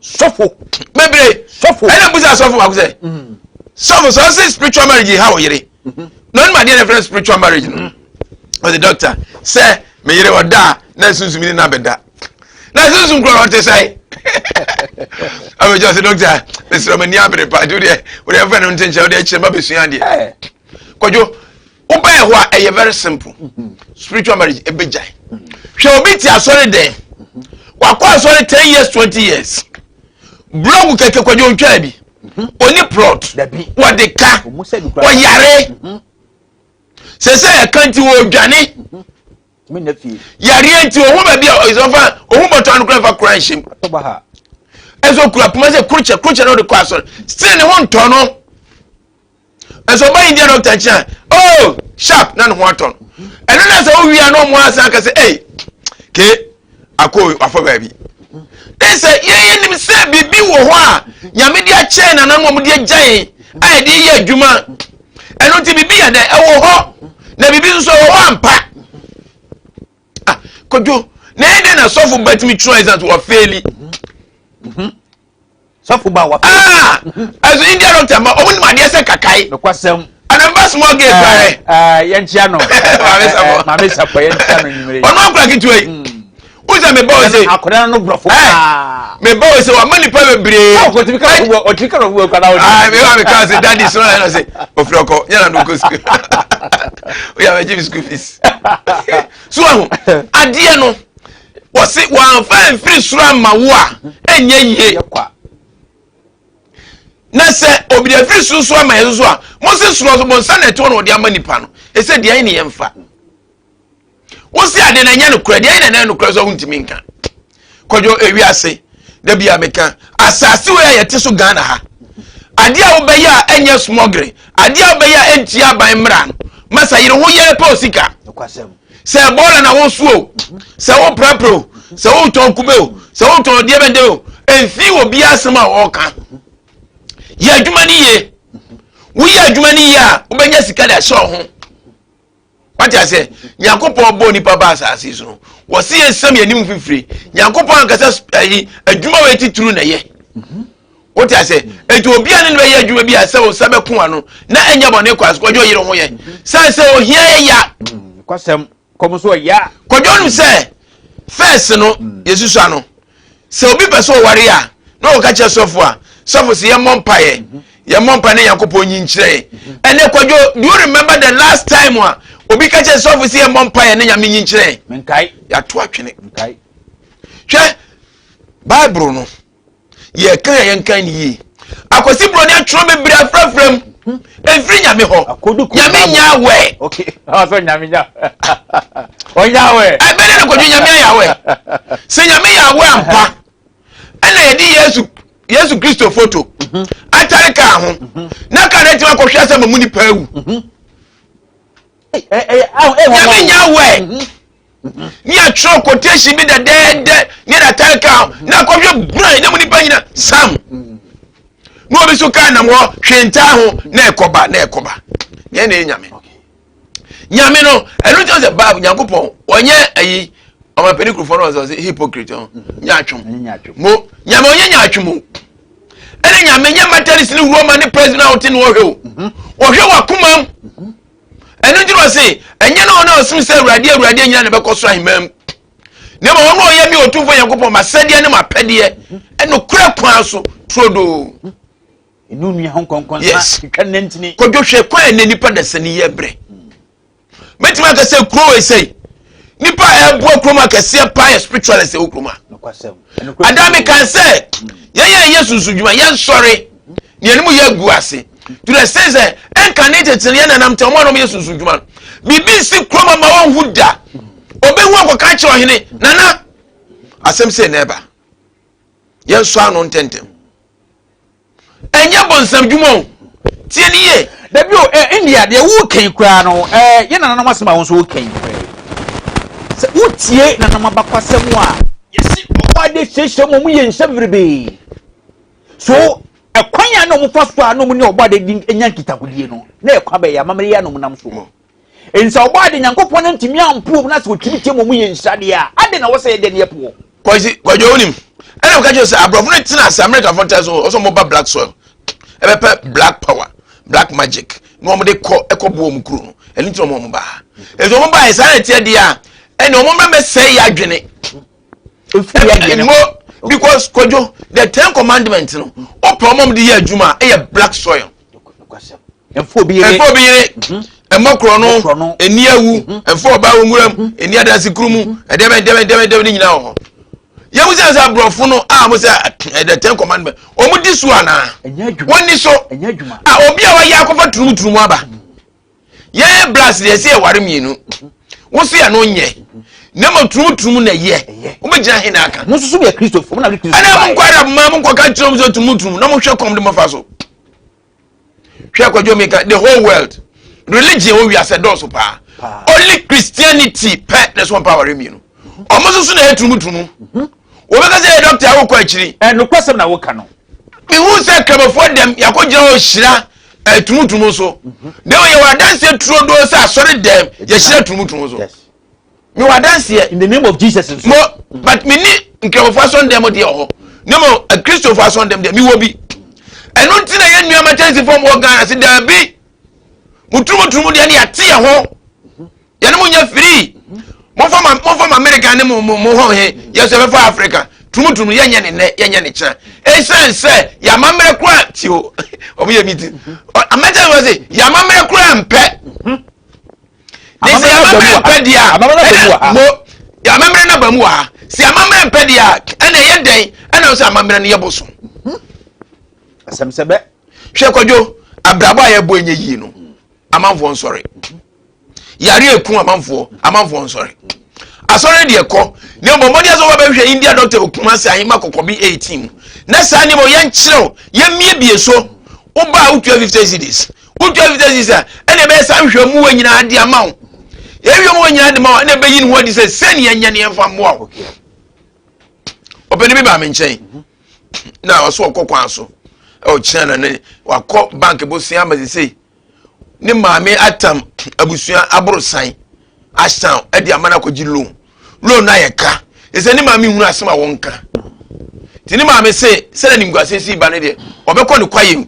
Sɔfo. Bebree. Sɔfo. Ɛna busa sɔfo baako sɛ. Mm. Sɔfo sɛ ɔsɛ spiritual marriage ha wɔ yere. Mm-hmm. Na ɔnum adeɛ na ɛfrɛ spiritual marriage no. Mm-hmm. Ɔsɛ doctor sɛ me yere ɔda a na sunsun ni na bɛda. Na sunsun kura ɔte sɛ. Abɛgye ɔsɛ doctor mesrɛ m'ani abere paa nti wodeɛ wodeɛ mfa no ntenkyɛn wodeɛ kyerɛ ma bɛsua adeɛ. Kwadwo wobɛyɛ hɔ a ɛyɛ very simple spiritual marriage ɛbɛgyae hwɛ obi te asɔre dɛn wakɔ asɔre 10 years 20 years blɔgu kɛkɛ kwadwo ntwaa bi oni plot wɔde ka ɔyare sɛ sɛ ɛka nti wɔdwane yareɛ nti ohun baabi a ɔfa ohun bɔtɔ ano kura fa kura nhyɛm ɛsɛ okura poma sɛ kurukyɛ kurukyɛ na ɔde kɔ asɔre still ne ho ntɔ no. Ɛsɛ ɔba India doctor nkyɛn a oh sharp na ne ho atɔ no. Ɛno na sɛ wowia na ɔmo asan aka sɛ ei ke akɔ afɔ baabi. Ne sɛ yɛn yɛnim sɛ biribi wɔ hɔ a nyame de akyɛn nananom ɔmo de agya yɛn a yɛde yɛ adwuma. Ɛno nti biribi yɛ dɛ ɛwɔ hɔ na biribi nso ɛwɔ hɔ ampa. Ah Kojo na ɛyɛ dɛ na sɔfo bɛtumi twerɛ exams wɔ feeli. Sɔfo ba wa. Ah! Ɛso India doctor ma ɔmo nim adeɛ sɛ kakae. Nokwasɛm. Anamba small gate kura hɛ. Ɛɛ yɛn kyia no. Maame Sapɔ. Maame Sapɔ yɛn kyia no nyimire. Ɔno akora ketewa yi. Wosɛ me ba ose. Akora no borɔfo paa. Me ba ose wa ma nipa bebree. Ɔtumi ka borɔfo ɔtumi ka borɔfo kora na ɔdi. Ah me ba me ka se daddy sɔrɔ yɛn na se ofiri ɔkɔ yɛn na no kɔ school. Oyà bɛ gye mi school fees. So ahu adeɛ no. Wɔse wɔamfa mfiri soro amma wo a, ɛnyɛ yie. Na sɛ obi de afiri soro so ama yɛn so a, mo se soro so bɔnsa na ɛte hɔ na ɔde ama nipa no. Ɛsɛ deɛ ne yɛmfa. Wo se ade na ɛnyɛ nokorɛ, deɛ na ɛnyɛ nokorɛ so wontumi nka. Kwadwo ewiase, da bi a meka, asase wei a yɛte so Ghana ha, adeɛ a wobɛyɛ a ɛnyɛ smuggling, adeɛ a wobɛyɛ a ɛntia aban mmara no, masa yere ho yɛrɛ pɛ osika. Sɛ bɔɔla na wosu o, sɛ woprapra o, sɛ wotɔn kube o, sɛ wotɔn deɛ bɛn deɛ o, mfi wɔ bi asɛm a ɔreka. Yɛ adwuma no yie. Woyɛ adwuma no yie a, wobɛnya sika de ahyɛ wo ho. Wate aseɛ? Nyankopɔn bɔɔ nipa ba asase so no, wɔse yɛnsam yɛn anim fifire. Nyankopɔn ankasa ayi adwuma wɔ titiriw na ɛyɛ. Wote ase? Eti obi a ne no bɛyɛ adwuma bi a sɛ wo nsa bɛko ano na ɛnyɛ bɔne kɔ ase kɔdwo yere ho yɛ. Sɛ sɛ ohia yɛ ya. Kwasɛm kɔm so ɔya. Kɔdwo nim sɛ fɛs no yɛsusu ano. Sɛ obi pɛ sɛ ɔware a na ɔka kyerɛ sɔfo a sɔfo sɛ yɛmmɔ mpaeɛ yɛmmɔ mpaeɛ na Nyankopɔn nyi nkyerɛ yɛn. Ɛnɛ kɔdwo do you remember the last time a obi ka kyerɛ sɔfo sɛ yɛmmɔ mpaeɛ na Nyame nyi nkyerɛ yɛn? Menkae. Yɛato atwene. Menkae. Hwɛ Bible no yɛka a yɛnkan ne yie akwasi buroni atwerɛ bebree afrafra mu ɛmfiri nyame hɔ nyame nya awɛ ɛbɛne no kɔdwo nyame ayɛ awɛ sɛ nyame yɛ awɛ ampa ɛna yɛde yesu yesu kristo foto mhm. atare kaa ho mhm. na kaa no atumi akɔhwɛ asɛ ma mu nipa awu mhm. Nyame nya awɛ ne yɛtwerɛ quotation bi dɛdɛɛdɛ ne yɛde atare kaa ho na akɔhwɛ buran na mu nipa nyina sam na obi so kaa nam hɔ hwee ntaa ho na ɛkɔba na ɛkɔba yɛn na ɛyɛ nyame nyame no ɛno nkyɛn sɛ baabu nyankopɔn ɔnyɛ ayi ɔmapɛni kurufo no ɔsɛ hypocrite ho nyaatwom mo nyame ɔnyɛ nyaatwom o ɛne nyame nyɛ methodist ne roma ne president a wote ne wɔhwɛ o wɔhwɛ wɔ akoma mu ɛno nti na ɔse ɛnyɛ na ɔno a ɔsom sɛ awurade awurade nyina na ɛbɛkɔ soro ahemman mu na mmom ɔno ɔyɛ me ɔtumfoɔ nyankopɔn masɛdeɛ ne mapɛdeɛ ɛnokorɛ kwan so turodoo ɛnu nua ho nkɔnkɔnsa yes twitwa nantini kɔdwo hwɛ kwan ɛnɛ nipa dasani yɛ brɛ mɛtumi aka sɛ kuro wei sɛi nipa a ɛboa kurom akɛseɛ paa yɛ spiritualist ɛwɔ kurom a ada me kan sɛ yɛn yɛn yɛ sunsun dwuma yɛn sɔre ne yɛn mu yɛ gu ase to the sense sɛ ɛnka ne tete yɛn nanam tɛ wɔn a wɔn yɛ sunsun dwuma no biribi nsi kurom ama wɔn ho da obehu akɔka kyerɛ ɔhene nana asɛm sɛ na ɛba yɛn sɔ ano ntɛntɛm. Ɛnyɛ bɔnsam dwuma o. Tie no yie. Dabi o, eh, India, deɛ woka yi koraa no, eh, yɛ nananom asɛm a wo nso woka yi koraa yi. Sɛ wotie nananom abakwasɛm a, yɛsi ɔwɔ ade hyiahyia mu, ɔmo yɛ nhyɛ bebrebe. So, ɛkwan a na ɔmo fa so a na ɔmo ne ɔbɔ ade di nya nkitahodie no, na ɛkwan bɛyɛ amammerɛ yi a na ɔmo nam so. Enti sɛ ɔbɔɔ ade Nyankopɔn no ntumi ampo wɔn na sɛ ɔtumi tie ma wɔn yɛ nhyira deɛ a, adɛn na ɛwɔ sɛ yɛdeɛ no yɛpo wɔn? Kwasi, Kwadwo wonim, ɛna meka kyerɛ sɛ aborɔfo no tena ase Amerikafoɔ tena so ɔsɛ wɔn ba black soil ɛbɛpɛ black power black magic na wɔn de kɔ ɛkɔ boɔ wɔn kuro no ɛno nti na wɔn ba ha ɛnti wɔn ba yɛ saa na ɛteɛ deɛ a ɛna wɔn mmerɛ mɛsɛe yɛ adwene mo because Kwadwo the ten commandment no ɔpɛ wɔn de yɛ adwuma ɛyɛ black soil. Ɛmfa obi yere. Ɛmfa obi yere. Mhm. Ɛmmɔ korɔ no. Ɛni awu. Mhm. Ɛmfa ɔbaa wɔ nwura mu. Mhm. Ɛni adansi kuru mu. Ɛdɛmɛ dɛmɛ dɛmɛ dɛmɛ ne nyinaa wɔ hɔ. Yɛn sɛ sɛ aborɔfo no a wɔn sɛ the ten commandment wɔn di so anaa? Wɔn ni so. A obi a wɔyɛ akɔfa turumuturumu aba. Yɛn blacks deɛ ɛsɛ yɛware mmienu. Wosi ɛno nyɛ. Na mmom turumuturumu na ɛyɛ. Wobɛgyina he na aka? Mo nso so yɛ Kristofo. Mo na de Kristo baeɛ. Ɛna mo nkɔ Arab man mo nkɔka nkyerɛ wɔn sɛ turumuturumu na mo hwɛ kɔm de mo fa so. Hwɛ kwadwo mi ka the whole world religion wɔ wiase dɔɔso paa only Christianity pɛ na ɛso mpa aware mmienu ɔmo nso so na ɛyɛ turumuturumu mhm. wɔbɛka sɛ yɛ dɔkta a wokɔ akyiri. Ɛnokwasɛm na woka no. Mehu sɛ kramofoɔ dɛm yɛakɔgyina hɔ hyira turumuturumu so mhm. na yɛwɔ adanseɛ turodoo sɛ asɔre dɛm yɛhyira turumuturumu so. Mewɔ adanseɛ. In the name of Jesus nso. Mo but me ni nkramofo asɔndɛm deɛ wɔ hɔ. Ne mo akristofo asɔndɛm deɛ mewɔ bi. Ɛno nti na yɛn nua makyɛnsefoɔ wɔ Ghana se daabi. Mo turumuturumu deɛ ne yɛate yɛn ho. Yɛne mo nyɛ free. Momfa ma momfa ma America ne mo mo mo hɔ he yɛ so yɛbɛfa Africa. Turumuturumu yɛnyɛ ne nnɛ yɛnyɛ ne kyena. Ɛsiane sɛ yɛn amammerɛ koraa ti o. Wɔn yɛ meeting. Amɛkyɛnsefoɔ se yɛn amammerɛ koraa mpɛ. Ne sɛ amammerɛ mpɛ deɛ a ɛna mo amammerɛ no aba mu wɔ ha sɛ amammerɛ mpɛ deɛ a ɛna ɛyɛ dɛn ɛna sɛ amammerɛ no yɛ bosom asɛm sɛ bɛ hwɛ kwadwo abrabɔ a yɛbɔ ɛnyɛ yie no amanfoɔ nsɔre yare eku amanfoɔ amanfoɔ nsɔre asɔre deɛ kɔ ne mbɔ mmɔden asɛ wɔbɛhwɛ india doctor okuma sɛ ahema kɔkɔbi 18 mu na saa nneɛma yɛnkyerɛw yɛmmiebie so woba a wotua 50 cedis Wotua fita sisi a, ɛna ɛbɛyɛ saa nhwɛmu wɔ nyinaa de ama wo. Yɛhwɛ mu wɔ nyinaa de ma wo, ɛna ɛbɛyi ne ho adi sɛ sɛni ɛnyɛ ne yɛmfa mmoa wo. Ɔpɛni bi baa me nkyɛn na ɔso ɔkɔ kwan so ɔkyerɛ na ne wakɔ bank bosea ama sesei ne maame atam abusua aborosan asan ɛde ama no akɔgye loan loan no ayɛ ka ɛsɛ ne maame hunu asɛm a wɔnka Nti ne maame se sɛdeɛ animguaseɛ sii ba no deɛ, ɔbɛkɔ ne kwaeɛ mu.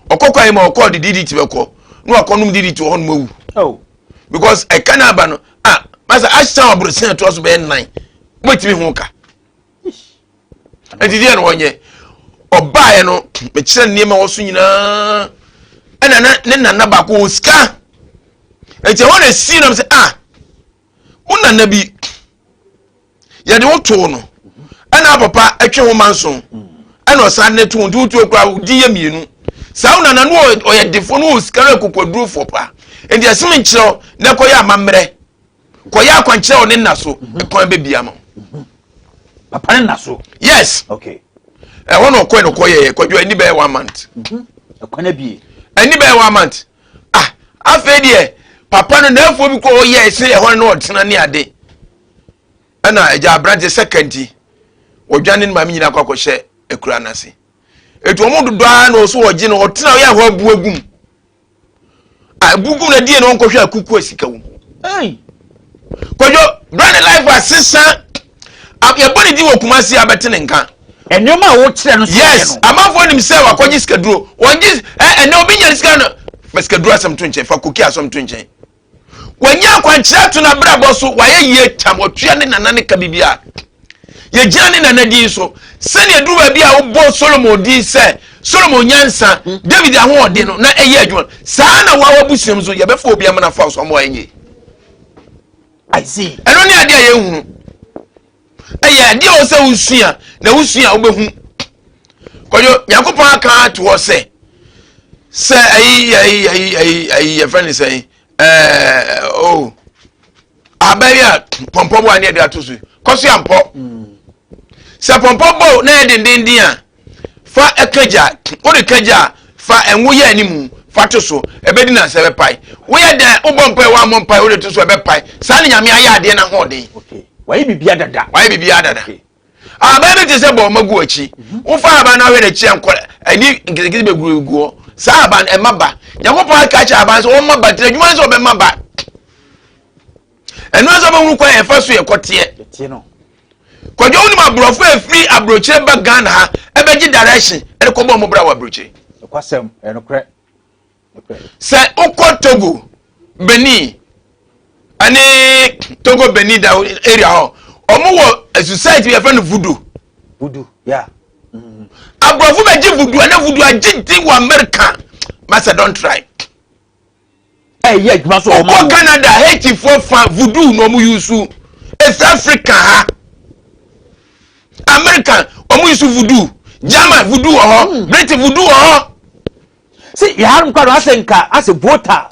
Ɔkɔ kwaeɛ mu a, ɔkɔ ɔde DDT bɛkɔ na wakɔnom DDT wɔ hɔnom awu. Oh. Because ɛka no aba no, ah, masa ahyɛ aborɔsan ɛtoa so bɛyɛ nnan. Wobɛtumi ho ka. Nti deɛ na ɔnyɛ. Ɔbaeɛ no, mekyerɛ nneɛma wɔ so nyinaa. Ɛna ne nana baako wɔ sika. Nti ɛhɔ na esi nam sɛ, ah, wo nana bi yɛde wo too no ɛna papa ɛtwe ho manso ɛna ɔsan ne to nti wotuo kora wodi yɛ mmienu saa wo nana no ɔyɛ defo no wɔ sika no akokoadurofoɔ paa nti ɛsem nkyerɛw na ɛkɔyɛ amammerɛ kɔyɛ akwankyerɛ wɔ ne nna so ɛkwan bɛbia ma papa ne nna so. Yes. Okay. Ɛhɔ na ɔkɔɛ no kɔyɛ kɔdwo ɛni bɛyɛ one month. Ɛkwan abie. Ɛni bɛyɛ one month. Ah, afei deɛ papa no n'afuo bi kɔ ɔyɛ ɛsɛ ɛhɔ no ɔtena ne ade. Ɛna agya aberanteɛ sɛ kanti wɔdwane ne maame nyinaa kɔ akɔhyɛ akura no ase. Etu wɔn dodo ara na ɔso ɔgye no ɔtena ɔyɛ ɛhɔ abu agum. Abu gum na die na ɔnkɔhwɛ akuku asika wom. Kwadwo brand life asesa yɛbɔ ne din wɔ Kumasi abɛte ne nka. Nneɛma a wokyerɛ no so yes amanfoɔ nim sɛ wakɔgye sikaduro wɔgye ɛnɛ obi nya sika no fa sikaduro asɛm to nkyɛn fa koki asɛm to nkyɛn wanya akwankyerɛ ato n'abrabɔ so wayɛ yie tam ɔtua ne nana ne ka biribiara yɛgyina ne nana din so sɛnea duru baabi a wobɔ Solomon din sɛ Solomon nyansa David ahoɔden no na ɛyɛ adwuma saa na wawa busuam so yɛbɛfa obi ama no afa so ama wayɛ yie. Ɛno ne adeɛ a yɛnhunu. Ɛyɛ adeɛ a sɛ wosua na wosua a wobɛhu. Kwadwo Nyankopɔn aka ato hɔ sɛ sɛ ayi ayi ayi ayi ayi yɛfrɛ ne sɛn ɛɛ o oh, aban yi a pɔmpɔ bɔ a ne yɛde ato so kɔ so ampɔ sɛ pɔmpɔ bɔ na yɛ dendenden a fa ɛka gya wode ka gya a fa ɛnwo yɛ anim fa to so ɛbɛdi na sɛ ɛbɛpae woyɛ dɛn wobɔ mpae woammɔ mpae wode to so ɛbɛpae saa ne Nyame ayɛ adeɛ no ahoɔden. Wayɛ biribiara dada. Wayɛ biribiara dada. Aban bi te sɛ bɔɔma gu akyi. Wofa aban no ahwɛ n'akyi a nkɔ ani nketenkete bebree gu hɔ. Saa aban no ɛma ba. Nyankopɔn aka akyerɛ aban sɛ ɔmma ba nti adwuma no sɛ ɔbɛma ba. Ɛno nso bɛhunu kwan a ɛfa so yɛ kɔteɛ. Kwadwo wonim aborɔfo a ɛfiri aburokyire ba Ghana ha ɛbɛgye direction ɛde kɔbɔ ɔmo bra wɔ aburokyire. Ɛkwasɛm ɛnokorɛ. Sɛ wokɔ Togo, Benin ɛne Togo Benin da area hɔ ɔmo wɔ society bi yɛfrɛ no voodoo. Voodoo, yeah. Aborɔfo bɛgye voodoo ɛna voodoo agye din wɔ America. Masa don't try. Ɛyɛ adwuma so ɔmo. Wokɔ Canada Haitifoɔ fa voodoo na ɔmo yusu. Efi Africa ha. America ɔmo yusu voodoo. German voodoo wɔ hɔ. Britain voodoo wɔ hɔ. Si yahanom kora no asɛ nka asɛ vota.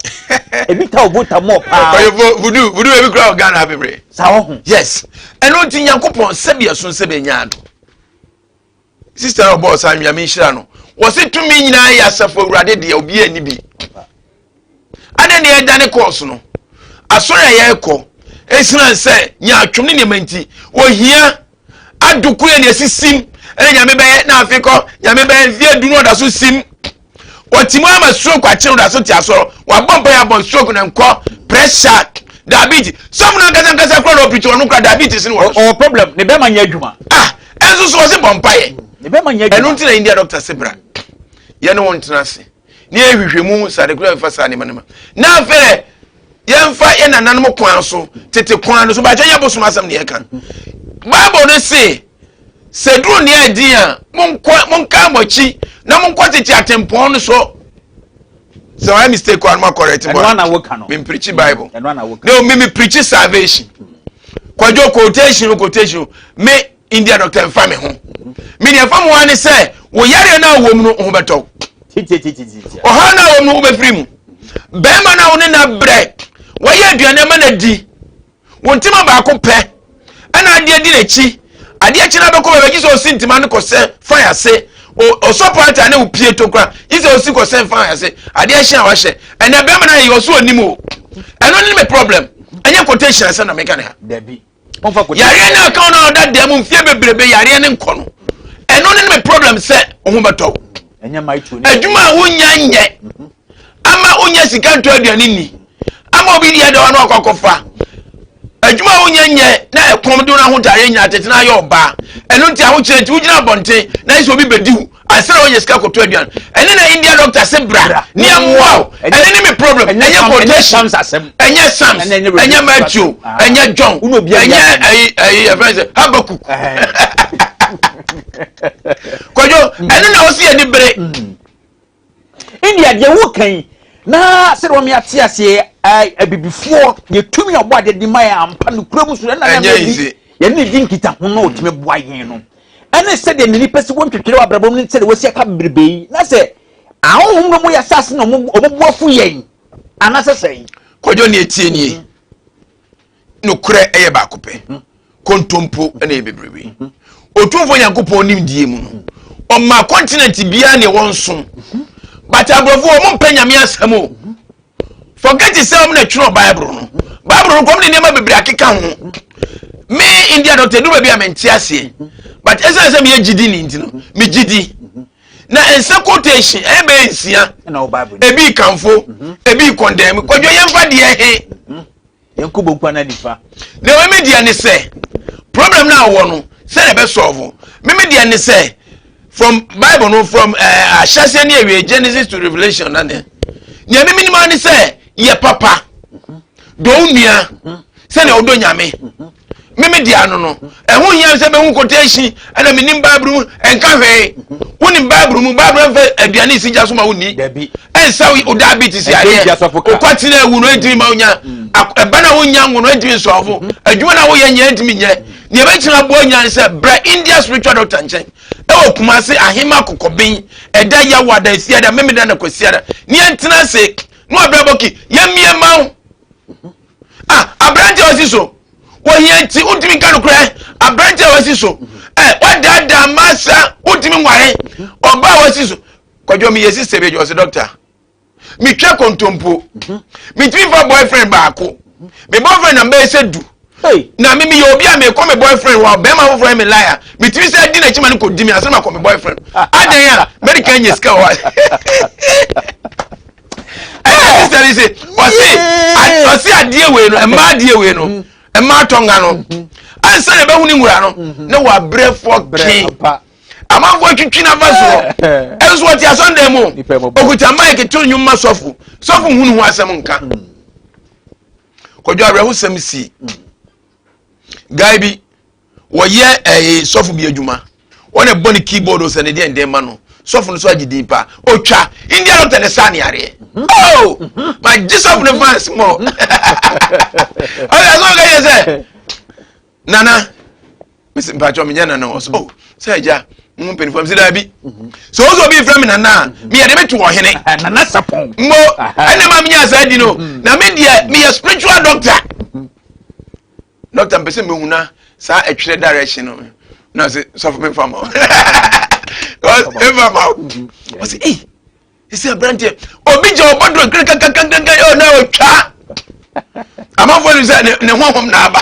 Ebi ta o vota mɔ paa. Ɔyɛ voodoo voodoo ebi kura wɔ Ghana ha bebree. Saa wɔ ho. Yes. Ɛno nti Nyankopɔn sɛbi ɛso sɛbi enya ado. Sister na ɔbɔɔ saa Nyame nhyira no. Wɔse tumi nyinaa yɛ asafo awurade deɛ obi ani bi. Adɛn na yɛdane kɔɔso no? Asɔre a yɛrekɔ ɛsiane sɛ nyaatwom ne nneɛma nti ohia adoko yɛ nea ɛsi ɛna Nyame bɛyɛ na afe kɔ Nyame bɛyɛ mfeɛ du no ɔda so sim. Ɔte mu ama stroke akye no da so te asɔrɔ wabɔ mpa yɛ abɔ stroke na nkɔ pressure diabetes sɔfo no ankasa ankasa kora na ɔpirikyi ɔno kora diabetes ne wɔ ɔwɔ problem ne bɛma nyɛ adwuma. Ah, ɛnso so ɔse bɔ mpa yɛ ne bɛma nyɛ adwuma. Ɛno nti na India doctor se bra yɛne wo ntena ase ne yɛhwehwɛ mu sade kora mfa saa nneɛma no ma na afei yɛmfa yɛ nananom kwan so tete kwan no so baakyɛ nyɛ bosom asɛm ne yɛka Bible no se sɛ duru nea ɛdin a monkɔ monka mo akyi na monkɔ tete atempɔn no so sɛ wɔayɛ mistake kɔ anoma correct mo a mempreachi Bible no me me preachi salvation kwadwo quotation quotation me India doctor mfa me ho me deɛ fa mo wa ne sɛ wo yareɛ no a wɔ mu no ho bɛtɔ ɔhaw no a wɔ mu no wobɛfiri mu bɛrima no a wo ne na brɛ wɔyɛ aduane ama no adi wo ntoma baako pɛ ɛna adeɛ di n'akyi adeɛ kyi na bɛkɔ baabi gye sɛ ɔsi ntoma no kɔsɛ fan ase ɔsɔ paata ne opie to kora gye sɛ ɔsi kɔsɛ fan ase adeɛ hyɛn a wahyɛ ɛnna bɛrima no ayɛ ɔso onim o ɛno ne me problem ɛnyɛ quotation asɛm na meka ne ha yareɛ no aka no a ɔda dan mu mfie bebrebe yareɛ no nkɔ no ɛno ne me problem sɛ wo ho bɛtɔ wo adwuma a wonya nyɛ ama wonya sika ntɔ aduane nni ama obi deɛ da hɔ na wakɔ akɔfa. Adwuma a wonyɛ nyɛ na ɛkɔm de wo no ahodaeɛ nyina tete na ayɛ ɔbaa. Ɛno nti ahokyerɛ nti wogyina abɔnten na ayɛ sɛ obi bɛdi wo ansa na woanya sika kɔtɔ aduan. Ɛne na India doctor se bra ne ɛmmoa wo. Ɛne ne me problem. Ɛnyɛ quotation. Ɛnyɛ Psalms. Ɛnyɛ Matthew. Ɛnyɛ John. Ɛnyɛ ɛyi ɛyi ɛfɛn sɛ Habakkuk. Kwadwo ɛno na ɔsi yɛ ni bere. India deɛ woka yi na sɛdeɛ wɔn ate aseɛ abibifoɔ yɛtumi ɔbɔ adeɛ de ma yɛn ampa no kura mu so ɛna na bi yɛne ne di nkitaho na ɔtumi boa yɛn no ɛne sɛdeɛ ne nipa si wɔ ntwetwere wɔ abrabɔ mu ne sɛdeɛ wɔasi aka bebrebe yi na sɛ ahonhom no mu yɛ asase na wɔn bo afu yɛn anaasɛ sɛn. Kwadwo ne etie nie. Nokorɛ yɛ baako pɛ, kontompo na ɛyɛ bebrebe. Otumfoɔ Nyankopɔn nimdeɛ mu no, ɔma continent biara nea ɛwɔ nso. But aborɔfo wɔn mpɛ Nyame asɛm o. Forget sɛ wɔn na twerɛ Bible no. Bible no kɔm de nneɛma bebree akeka ho. Me India doctor edu baabi a mente aseɛ. But ɛsiane sɛ meyɛ gyidi ni nti no, me gyidi. Na nsa quotation ɛyɛ bɛyɛ nsia. Ebi kamfo, ebi kɔndɛm. Kwadwo yɛmfa deɛ he. Yɛn kɔ bonku anaa nifa. Nea ɔyɛ me deɛ ne sɛ problem no a wɔ no sɛ na ɛbɛ solve me me deɛ ne sɛ from bible no from eh, ahyɛseɛ ne awie Genesis to Revelation na ne nea me menim ara ne sɛ yɛ papa dɔ wo nua sɛnea wodɔ nyame me me deɛ ano no ɛho hia sɛ bɛhu quotation ɛna menim bible mu ɛnka hwee wonim bible mu bible mfa aduane si gya so ma wonni ɛnsa wo diabetes yareɛ wokwatene awu no ɛntumi ma wonya mm. ɛba na wonya ngo no ɛntumi nsɔfo mm-hmm. adwuma na woyɛ nyɛ ɛntumi nyɛ nea ɛbɛkyerɛ aboa nya ne sɛ brɛ India spiritual doctor nkyɛn ɛwɔ Kumase ahema kokɔben ɛda yawada esiada memeda na kwasiada ne yɛntena ase na wabrɛ bɔki yɛmmie ma wo ah aberante a wasi so wɔhia nti wontumi nka nokorɛ aberante a wasi so ɛ wadaadaa masa wontumi nware ɔbaa a wasi so kwadwo meyɛ sista bi adwuma sɛ dɔkta metwa kontompo metumi fa boyfriend baako me boyfriend na mbɛyɛ sɛ du na me meyɛ obi a mekɔ me boyfriend wɔ bɛrima foforɔ me lie a metumi sɛ di n'akyi ma no kɔdi me asɛ makɔ me boyfriend adɛn a mɛde nyɛ sika wɔ ɛna sista ni se ɔse ɔse adeɛ wei no mmaa adeɛ wei no mmaa tɔnga no ansa na ɛbɛhu ne nwura no na wabrɛ fɔ kee amanfoɔ atwitwi n'afa soɔ ɛnso ɔte asɔndan mu okuta mic to nnwom ma sɔfo sɔfo hunu ho asɛm nka kɔdwo awerɛhosɛm si guy bi wɔyɛ ɛɛ sɔfo bi adwuma wɔn na ɛbɔ ne keyboard sɛ ne deɛ ndɛn ma no sɔfo no so agye din pa otwa india doctor ne saa ne areɛ oh ma gye sɔfo ne fans mɔ ɔyɛ sɔfo ka yɛ sɛ nana mesi mpatsɔ menyɛ nana wɔ so oh sɛ agya mo mpanyinfoɔ mesi daabi sɛ ɔsɛ obi fira mi nana a meyɛ de mi to ɔhene nana sapɔn mo ɛna ma mi nya saa di no na mi deɛ meyɛ spiritual doctor. Doctor mpɛ sɛ mehu na saa ɛtwerɛ direction no na sɛ sɔfo memfa ma memfa ma ɔsɛ ei ɛsɛ aberanteɛ obi gya ɔbɔ duro kankankankankan ɔ na ɔtwa amanfoɔ nim sɛ ne honhom na aba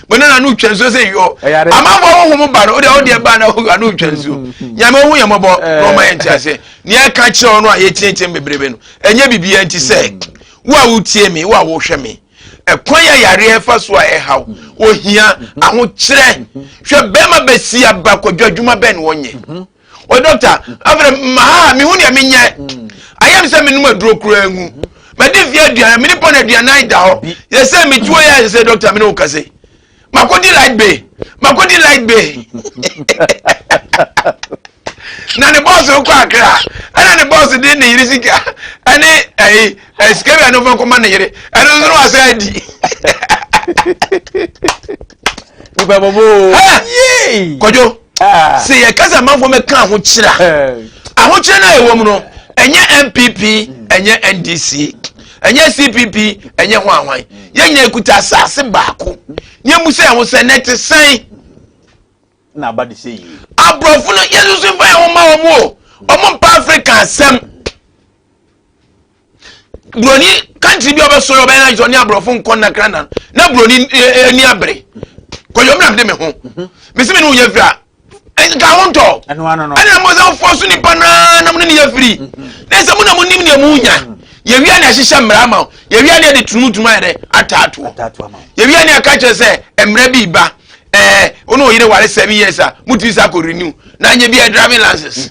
mene na no twa nsuo sɛ yɔ amanfoɔ honhom ba no wode wodeɛ ba na ano twa nsuo nyame ɔhu yɛ mmɔbɔ na ɔma yɛ nte aseɛ nea ɛka kyerɛ wo no a yɛtiatia bebrebe no ɛnyɛ biribiaa nti sɛ wo a wotie me wo a wohwɛ me ɛkwan a yareɛ fa so a ɛhaw ohia ahokyerɛ hwɛ bɛrima bɛsi aba kwadwo adwuma bɛn na wɔnyɛ o dɔkta afei maa mehu deɛ menyɛ ayɛ me sɛ menom aduro koraa ngu mɛde mfeɛ aduane mene pɔ no aduanan da hɔ yɛ sɛ metuo yɛ sɛ dɔkta mene wo kase makɔdi light bay makɔdi light bay na ne bɔɔso kɔ akra ɛna ne bɔɔso de ne yere sika ɛne ɛyi sika bi a ne fa kɔma ne yere ɛno nso no wasɛ adi. nipa bɔbɔ kɔdwo ah. sɛ yɛka sɛ amanfoɔ mɛka ahokyerɛ a ahokyerɛ no a ɛwɔ mu no ɛnyɛ npp ɛnyɛ ndc ɛnyɛ cpp ɛnyɛ ho ahwan yɛn nyinaa ekuta asase baako yɛn mu sɛ ɛho sɛ nɛte sɛn. na aba de sɛ yie. Aborɔfo no yɛn nso mfa yɛn ho ma wɔn o wɔn mpa Africa asɛm buroni country bi a ɔbɛsɔrɔ ɔbɛyɛ n'adwene ɔne aborɔfo nkɔ nnakra na na buroni ani abere kɔyɔ mi na mede me ho mesi mi ne wo yɛ firi a nka ho ntɔ ɛna mo sɛ fɔ so nipa naa na mo ne ne yɛ firi na sɛ mo na mo nim nea mo nya. Yɛwia ne ahyehyɛ mmara ama wo. Yɛwia ne yɛde tuntum ayɛ dɛ ataatoɔ. Yɛwia ne aka kyerɛ sɛ mmara bi ba ɛɛ wo ne wo yere ware 7 years a mutumi sa akɔ renew na anyɛ bi yɛ driving license.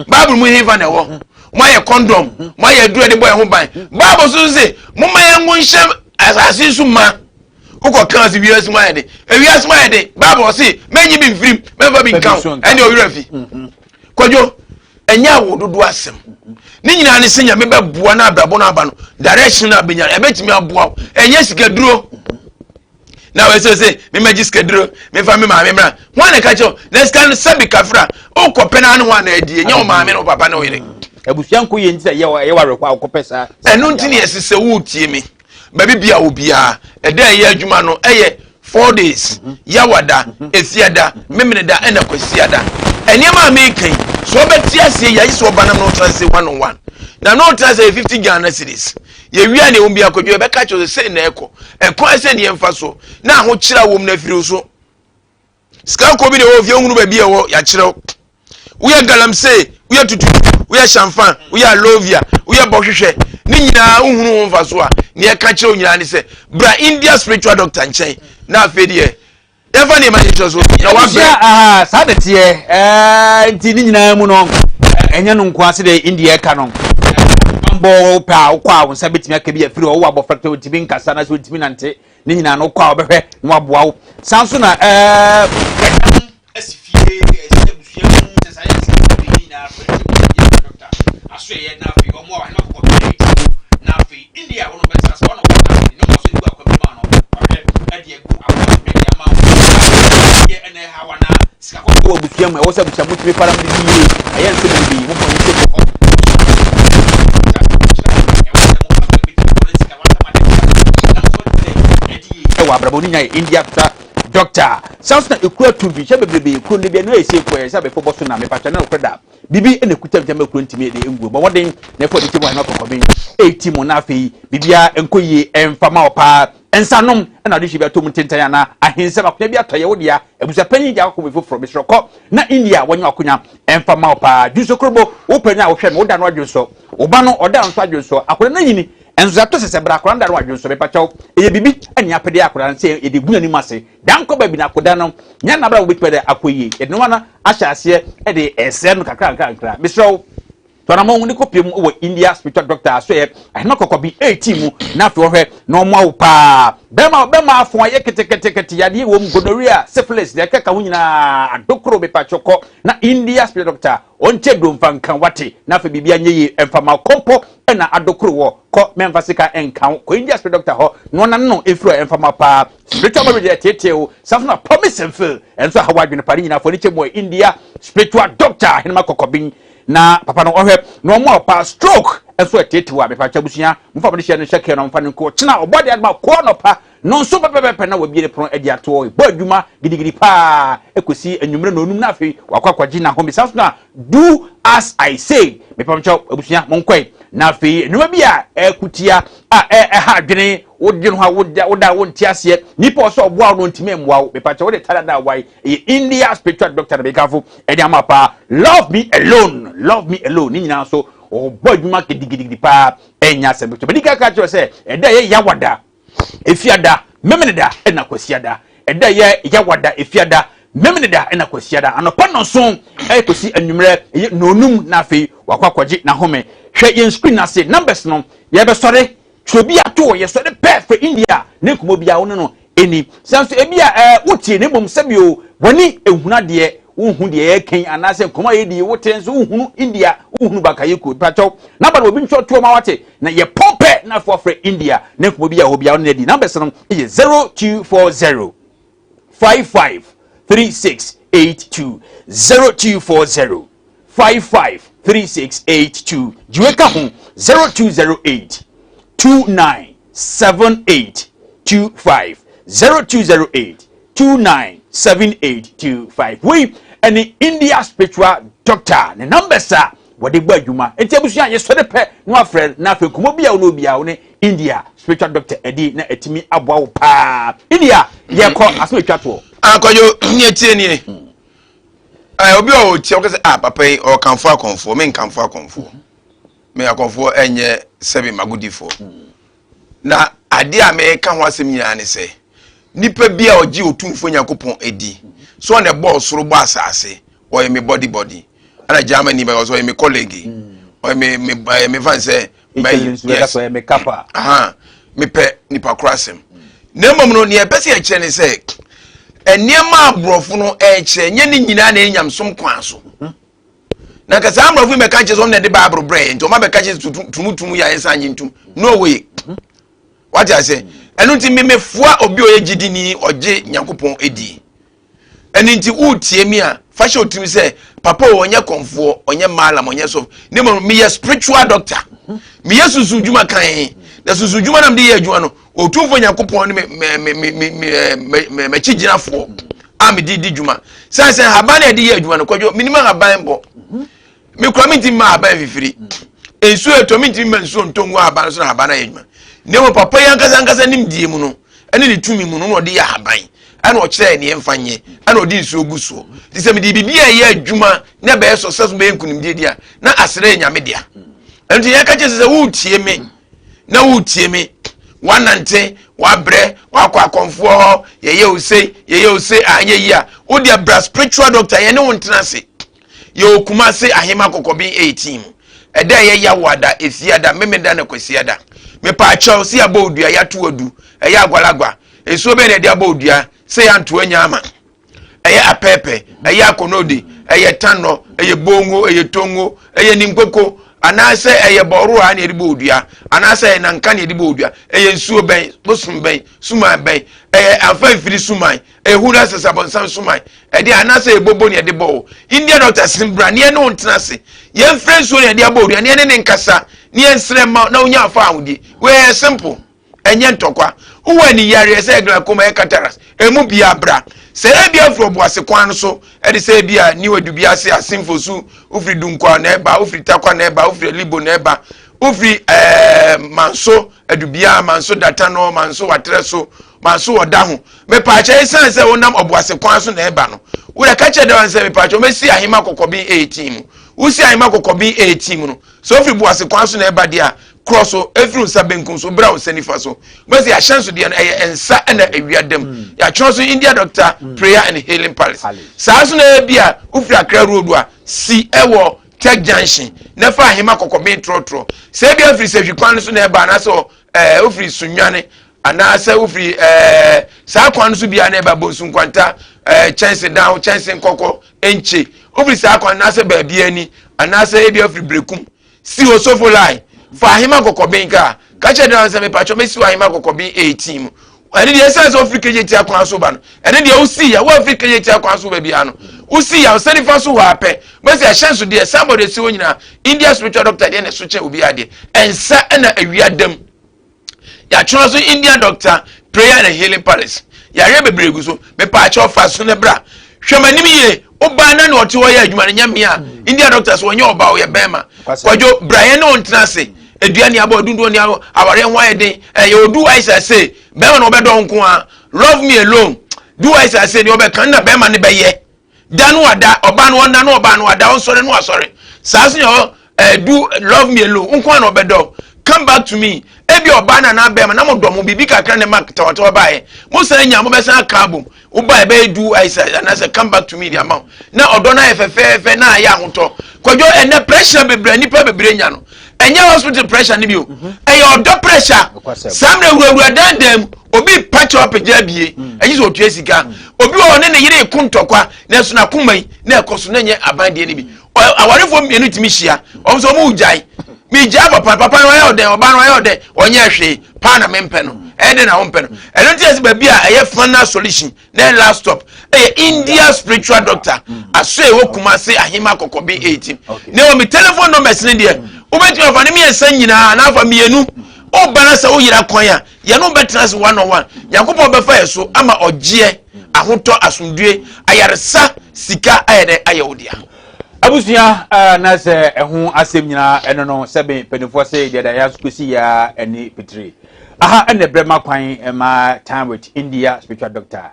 Bible mu hefa na ɛwɔ? Moayɛ condom, moayɛ aduru a de bɔ yɛn ho ban. Bible so se momma yɛn ngo nhyɛ asase so ma. Wokɔ kan se wiase mu ayɛ den, ewiase mu ayɛ den. Bible ɔse mɛnyi bi mfirim, mɛmfa bi nka ho, ɛne ɔwerɛ fi. Kwadwo, ɛnyɛ awo dodo asɛm ne nyinaa ne sɛ Nyame bɛboa no abrabɔ no aba no direction no abɛnya no ɛbɛtumi aboa wo. Ɛnyɛ sikaduro na wɔsɛ sɛ memagye sikaduro memfa me maame mmra ho a na ɛka kyerɛ na sika no sɛbi kafra wokɔpɛ no ano ho a na adie nyɛ wo maame ne wo papa ne wo yere. Abusua nko yɛ nti sɛ ɛyɛ wawerɛhɔ a wokɔpɛ saa. Ɛno nti ne yɛse sɛ woretie me baabi bia wɔ biara, ɛda ɛyɛ adwuma no ɛyɛ 4 days: Yawada, Efiada, Memeneda ɛna Kwasiada. Nneɛma a meka yi so ɔbɛte aseɛ yi agye sɛ ɔba nam na ɔtena se one on one na na ɔtena sɛ 50 Ghana cedis. Yɛwia ne ɛwɔ bi akɔdwo yɛbɛka kyerɛ sɛ sei na ɛkɔ ɛkwan sɛ ne yɛmfa so na ahokyerɛ a wɔm no afiri so. Sika kɔ bi na ɛwɔ fie ohunu baabi a ɛwɔ yɛakyerɛw. Woyɛ galamsey, woyɛ tutu, woyɛ shamfan, woyɛ alovia, woyɛ bɔhwehwɛ ne nyinaa wohunu ho mfa so a, nea ɛka kyerɛ wo nyinaa ne sɛ bra India spiritual doctor nkyɛn na afei deɛ yɛmfa nneɛma nhyehyɛ so na wabrɛ. Saa na teɛ ɛɛ nti ne nyinaa mu no, ɛnyɛ no nko ase deɛ India ɛka no bambɔ pɛ a wokɔ a wo nsa bɛtumi aka bi afiri hɔ. Wowɔ abɔfra tɛ ɔntumi nkasa na sɛ ɔntumi nante ne nyinaa no, wokɔ a wɔbɛhwɛ na waboa wo. Saa nso na ɛdam asi fie ɛsi abusua mu sɛ saa yɛ sika bebree ne nyinaa fɛ nkyɛn mu yɛ dɔkta aso ɛyɛ. Na afei ɔmo a ɔhema kɔkɔ bɛyɛ ti mu na afei India wɔn bɛtena sɛ ɔno wɔn na afei ne ɔmo so egu akwa bi ma no wahwɛ ɛde agu akwa so ɛde ama wɔn yɛ ɛna ɛha wɔn na sika kɔkɔɔ wɔ abusua mu. Ɛwɔ sɛ abusua mu tumi fara mu de yie ɛyɛ nsɛm bebree mo fɔ ne sɛ kɔkɔ. Ɛwɔ abrabɔ no nya yɛ India ta doctor. Saa nso na ekura tumi hyɛ bebrebe ekuro no bi ɛno ɛsɛ ekura yɛ sɛ abɛfo bɔ so na mepatwa na okura da bibi ɛna ekuta nkyɛn ekuro ntumi ɛde ngu bɔ wɔden na ɛfɔ de ti mu ahema kɔkɔben eti mu. Na afei biribiara nkɔ yie ɛnfa ma ɔpaa nsanom ɛna ɔde hyɛ bi ato mu ntentan anaa ahensɛm akonnwa bi atɔ yɛ wo dea, abusuapanyin de akɔkɔ bi foforɔ mesrɛ kɔ na India wɔnyɛ akonnwa ɛnfa ma ɔpaa. Dwonso korobo wo panyin a wohwɛ no woda no adwonsɔ wo ba no ɔda nso adwonsɔ akwadaa no anyini ɛnso ato sɛ sɛ bra akwadaa no da no adwonsɔ. Mepakyɛw, ɛyɛ biribi ɛne apɛdeɛ akwadaa no sɛ yɛde gu n'anim ase dan kɔ baabi na akwadaa no nya n'abra wobɛtumi de akɔ yie yɛde no no ahyɛ aseɛ ɛde ɛsrɛ no kakra nkra nkra. Mesrɛ wo, tɔnamɔ ne kɔpie mu wɔ India spiritual doctor so yɛ ahema kɔkɔ bi 18 mu na afei wɔhwɛ na ɔmo awo paa. Bɛrima bɛrima afɔn ayɛ ketekete yadeɛ wɔ mu, gonorrhea, syphilis, deɛ ɛkeka ho nyinaa, adokoro, mepatwɔ kɔ na India spiritual doctor ɔnkyɛ duro mfa nka wate na afei biribi anyɛ yie ɛmfa ma kɔmpɔ ɛna adokoro wɔ kɔ mɛmfa sika ɛnka wo. Kɔ India spiritual doctor hɔ na ɔnane no ɛfiri hɔ ɛmfa ma paa. Spiritual marriage ɛtetee wo saa so na promise and fail ɛnso aha wadwene pa ne nyinaa fɔ ne kyɛ mu wɔ India spiritual doctor ahenema kɔkɔben na papa no ɔhwɛ na ɔmo a ɔpa stroke ɛnso ɛtetee wo a. Mepa abusua mofa mo de hyɛ no hyɛ kɛn na ɔmfa no nko kyena ɔbɔ de adoma kɔɔ nɔpa no nso pɛpɛpɛpɛ na wabie ne pono de atoɔ bɔ adwuma gidigidi paa ɛkɔsi anwummerɛ na onum na afei wakɔ akɔgye n'ahome. Saa so na do as I say. Mepamkyɛw abusua, monkɔe na afei nneɛma bi a ɛkutia a ɛha adwene wodwene ho a woda woda wonte aseɛ nipa ɔsɛ ɔboa wo no ntumi mmoa wo. Mepakyɛ wode tada da wae ɛyɛ India spiritual doctor na mekamfo ɛde ama paa. Love me alone, love me alone ne nyinaa nso ɔbɔ adwuma gidigidigidi paa. Ɛnyɛ asɛm ketewa. Mede kaka kyerɛ sɛ ɛda ɛyɛ Yawada, Efiada, Memeneda ɛna Kwasiada. Ɛda ɛyɛ Yawada, Efiada, Memeneda ɛna Kwasiada anɔpa 7 ɛkɔsi anwummerɛ ɛyɛ 5 na afei wakɔ akɔgye n'ahome. Hwɛ yɛn screen ase numbers no. Yɛbɛsɔre twerɛ bi ato hɔ. Yɛsɔre pɛ fɛ India ne nkɔmmɔ bi a wo ne no ɛni sɛ nso ebi a wotie na mmom sɛbio w'ani ehunu adeɛ wohu deɛ yɛkɛn anaasɛ nkɔmmɔ a yɛdi wote nso wohunu India wohunu bakayeko pakyɛw number no obi ntwerɛ toɔ ma wate na yɛpɔn pɛ na afɔ afrɛ India ne nkɔmmɔ bi a wɔ bia wo ne adi. Numbers no yɛ 0240 55 36 82, 0240 55 36 82. Gyiwe ka ho 0208 29 78 25, 0208 29 78 25. Wei ɛne India spiritual doctor ne numbers a wɔde bɔ adwuma. Nti abusua, yɛsɔre pɛ na wafrɛ na afei nkɔmmɔ bi a wɔne obi a wɔne India spiritual doctor adi na ɛtumi aboa wo paa. India, yɛkɔ asɛm atwa toɔ. Akɔdwo ne tie nie. Obi a ɔtie ɔkɛ sɛ ah, papa yi ɔkamfo akɔmfoɔ, menkamfo akɔmfoɔ. Me akɔmfoɔ ɛnyɛ sɛbe magodifoɔ. Na adeɛ a meka ho asɛm nyinaa ne sɛ, nipa bi a ɔgye Otumfoɔ Nyankopɔn di, sɛ ɔna ɛbɔɔ soro bɔ asase, ɔyɛ me body body. Ɛna Germany bɛka sɛ ɔyɛ me colleague, ɔyɛ me me ɛyɛ me fan sɛ Italy nso bɛka sɛ ɔyɛ me kapa. Aha, mepɛ nipa koro asɛm. Na mmom no, nea ɛpɛ sɛ yɛkyerɛ ne sɛ, nneɛma a aborɔfo no ɛrekyerɛ nyɛ ne nyinaa na ɛyɛ nyamesom kwan so. Na nka saa aborɔfo yi bɛka kyerɛ sɛ wɔn na ɛde Bible brɛ yɛn, nti wɔn abɛka kyerɛ sɛ tumutumu yɛ a yɛnsan nye ntum. No way. Wate ase? Ɛno nti memefoa obi a ɔyɛ gyidini, ɔgye Nyankopɔn edi. Ɛno nti woretie me a, fa hyɛ otirim sɛ papa o, ɔnyɛ kɔmfoɔ, ɔnyɛ malam, ɔnyɛ sɔfo. Ne mmom meyɛ spiritual doctor. Meyɛ sunsun dwuma kan. Na sunsun dwuma na mede yɛ adwuma no, Otumfoɔ Nyankopɔn ne me me me me me me m'akyigyinafoɔ a mede di dwuma. Sɛ sɛ nhaban na yɛde yɛ adwuma no, kwadwo, menim ahaban bɔ. Me kura mentumi ma ahaban fifiri. Nsuo ɛtɔ mentumi ma nsuo ntɔ ngu ahaban so na ahaban ayɛ adwuma. Na mmom papa yi ankasa ankasa nimdeɛ mu no ɛne ne tumi mu no na ɔde yɛ ahaban ɛna ɔkyerɛ neɛ mfa nyɛ ɛna ɔde nsuo gu soɔ. Nti sɛ mede biribi a ɛyɛ adwuma na ɛbɛyɛ success bɛyɛ nkunimdie di a na asrɛ yɛ Nyame dea. Ɛno nti yɛka kyerɛ sɛ sɛ woretie me na woretie me wanante wabrɛ wakɔ akɔmfoɔ hɔ yɛyɛ ose yɛyɛ ose anyɛ yi a wodeɛ bra spiritual doctor yɛne wo ntena ase. Yɛwɔ Kumase Ahema Kɔkɔben 18 mu. Ɛda a ɛyɛ Yawoada, Efiada, Memeda na Kwasiada. Mepaakyɛw, sɛ yɛabɔ wo dua, yɛato wo adu, ɛyɛ agwalagwa. Nsuo bɛn na yɛde abɔ wo dua sɛ yɛanto anya ama? Ɛyɛ apɛɛpɛ, ɛyɛ akɔnɔde, ɛyɛ tanɔ, ɛyɛ bongo, ɛyɛ tongo, ɛyɛ ninkoko, anaasɛ ɛyɛ bɔroa na yɛde bɔ wo dua, anaasɛ ɛyɛ nanka na yɛde bɔ wo dua. Ɛyɛ nsuo bɛn, bosom bɛn, suman bɛn, ɛyɛ amfa mfiri suman, Ehu na sɛ sabɔnsam suman ɛde anaasɛ ebobo na yɛde bɔ wo. India doctor sin bra ne yɛne wo ntena ase. Yɛmfrɛ nsuo na yɛde abɔ wo dua ne yɛne ne nkasa ne yɛnsrɛ mma na wonya afa ahodie. Wei ɛyɛ simple. Ɛnyɛ ntɔkwa. Wowɔ ani yareɛ sɛ glaucoma ɛyɛ cataract. Emu bia bra. Sɛ ebia wofiri ɔboase kwan no so ɛde sɛ ebia New Adubiase Asenfosu wofiri Dunkwa na ɛba wofiri Tarkwa na ɛba wofiri Alibo na ɛba wofiri ɛɛ Manso Adubia Manso Datano Manso Watrɛ so Manso ɔda ho. Mepaakyɛ esiane sɛ wonam ɔboase kwan so na ɛba no, wo deɛ ka kyerɛ dɛm sɛ mepaakyɛ mɛsi ahema kɔkɔben 18 mu. Wosi ahema kɔkɔben 18 mu no, sɛ ofiri boase kwan so na ɛba deɛ a, korɔ so, efiri nsa benkum so, bra wo nsa nifa so. Bɛsi ahyɛnsodeɛ no ɛyɛ nsa ɛna awia dam. Hmm. Yɛatwerɛ so India Doctor hmm. Prayer and Healing Palace. Saa so na ebi a wofiri Accra Road a, si ɛwɔ Tech Junction na fa ahema kɔkɔben trɔtrɔ. Sɛ ebi afiri sɛhwi kwan no so na ɛba anaasɛ ɛɛ wofiri Sunyane anaasɛ wofiri ɛɛ saa kwan no so biara na ɛba bonsu nkwanta ɛɛ kyɛnse dan ho kyɛnse nkɔkɔ nkye wofiri saa kwan anaasɛ baabi ani anaasɛ ebi afiri berekum si osofo line fa ahema kɔkɔben kaa kakyɛ dan sɛ mepatwɔ mesi wɔ ahema kɔkɔben 18 mu ɛne deɛ ɛsɛ sɛ wofiri kegye tia kwan so ba no ɛne deɛ wosi ya woafiri kegye tia kwan so ba biara no wosi ya nsa nifa so hɔ apɛ bɛsi ahyɛnso deɛ sanbɔde si hɔ nyinaa India spiritual doctor deɛ na ɛso kyɛn obi adeɛ ɛnsa ɛna awia dam yɛatwerɛ so Indian doctor prayer and healing palace yareɛ bebree gu so mepaakyɛw fa so ne bra hwɛ m'anim yie wobaa na ne ɔte hɔ yɛ adwuma no nyɛ mmea mm. Indian doctor so ɔnyɛ ɔbaa ɔyɛ bɛrima kwadwo bra yɛn ne wo ntena ase edua ne abɔ odunduo ne abɔ awareɛ ho ayɛ den ɛyɛ odu aisa se bɛrima na ɔbɛdɔ nko a love me alone do aisa se ne ɔbɛka na bɛrima ne bɛyɛ da no ada ɔbaa no ɔnda no ɔbaa no ada ɔnsɔre no asɔre saa so yɛ ɛ do love me alone nko na ɔbɛdɔ come back to me ebi ɔbaa na anaa bɛrima na mo dɔ mo biribi kakra na ma tawatawa baayɛ mo san nya mo bɛsan aka abom woba ɛbɛyɛ do ayisa anaasɛ come back to me de ama wo na ɔdɔ no ayɛ fɛfɛɛfɛ na ayɛ ahotɔ kwadwo ɛnɛ pressure bebree nipa bebree nya no ɛnyɛ hospital pressure no bi o mhm. ɛyɛ ɔdɔ pressure saa mmerɛ wurawura dandan mu obi pa kyɛw apagya abie mm. ɛgye sɛ ɔtua sika mm. obi wɔ ɔne ne yere ko ntɔkwa nanso n'akoma yi na ɛkɔ so na ɛnyɛ aban deɛ no bi awarefoɔ mmienu tumi hyia wɔn nso wɔn gyae megyaa papa papa no ɔyɛ ɔdɛn ɔba no ɔyɛ ɔdɛn ɔnyɛ hwee paa na mempɛ no ɛyɛ dɛn na wompɛ no ɛno nti ɛsɛ baabi a ɛyɛ final solution na last stop ɛyɛ India spiritual doctor aso ɛwɔ Kumase Ahema Kɔkɔbe 18 na ɛwɔ mi telephone numbers ne deɛ wobɛtumi afa ne mmiɛnsa nyinaa na afa mmienu woba na sɛ woyera kwan a yɛne wobɛtena ase one on one Nyankopɔn bɛfa yɛ so ama ɔgyeɛ ahotɔ asomdue ayaresa sika ayɛ dɛ ayɛ wo dea. Abusua na sɛ ɛho asɛm nyinaa ɛno no sɛbe mpanimfoɔ se deɛ da yɛ aso kɔsi yɛ ɛne pitire. Aha ɛna ɛbrɛ ma kwan ɛma time with India spiritual doctor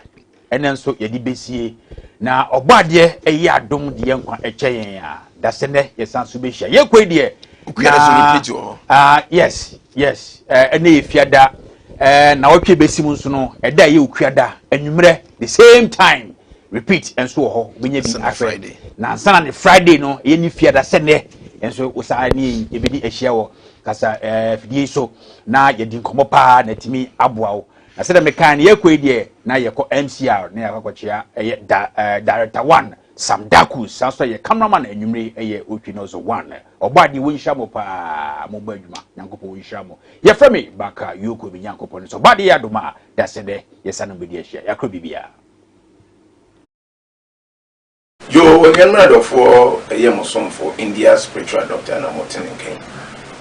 ɛnɛ nso yɛde bɛsie na ɔbɔ adeɛ ɛyɛ adom de yɛn nkwa ɛkyɛ yɛn a dasɛ nɛ yɛsan so bɛhyia yɛkɔ yi deɛ Wukuada so repeat wɔ hɔ. Ah, yes, ɛnɛ yɛ fiada, na wɔtwe bɛsi mu nso no, ɛda a ɛyɛ wukuada anwummerɛ, the same time, repeat nso wɔ hɔ, wobɛnya bi Ansa na ahwɛ. Friday. Na ansa na ne Friday no ɛyɛ ne fiada sɛ nnɛ nso wosaa ne yɛbɛdi ahyia wɔ kasa fidie yi so na yɛdi nkɔmmɔ paa na atumi aboa wo. Na sɛdeɛ mekaa no, yɛkɔ yi deɛ na yɛkɔ MCR na yɛakɔ akɔkyea ɛyɛ da director one Sam Dakus, saa nso yɛ cameraman anwummere ɛyɛ Otwi no so one. Ɔbɔ adeɛ, wɔnhyira mo paa, mobɔ adwuma, Nyankopɔn wɔnhyira mo. Yɛfrɛ me Baka Yoko bi. Nyankopɔn no so ɔbɔ adeɛ yɛ adom a, dasɛ dɛ yɛsa no bɛdi ahyia, yɛakorɔ biribiara. Yo, onuanom adɔfoɔ, ɛyɛ mo somfo India spiritual doctor na mote ne nkan.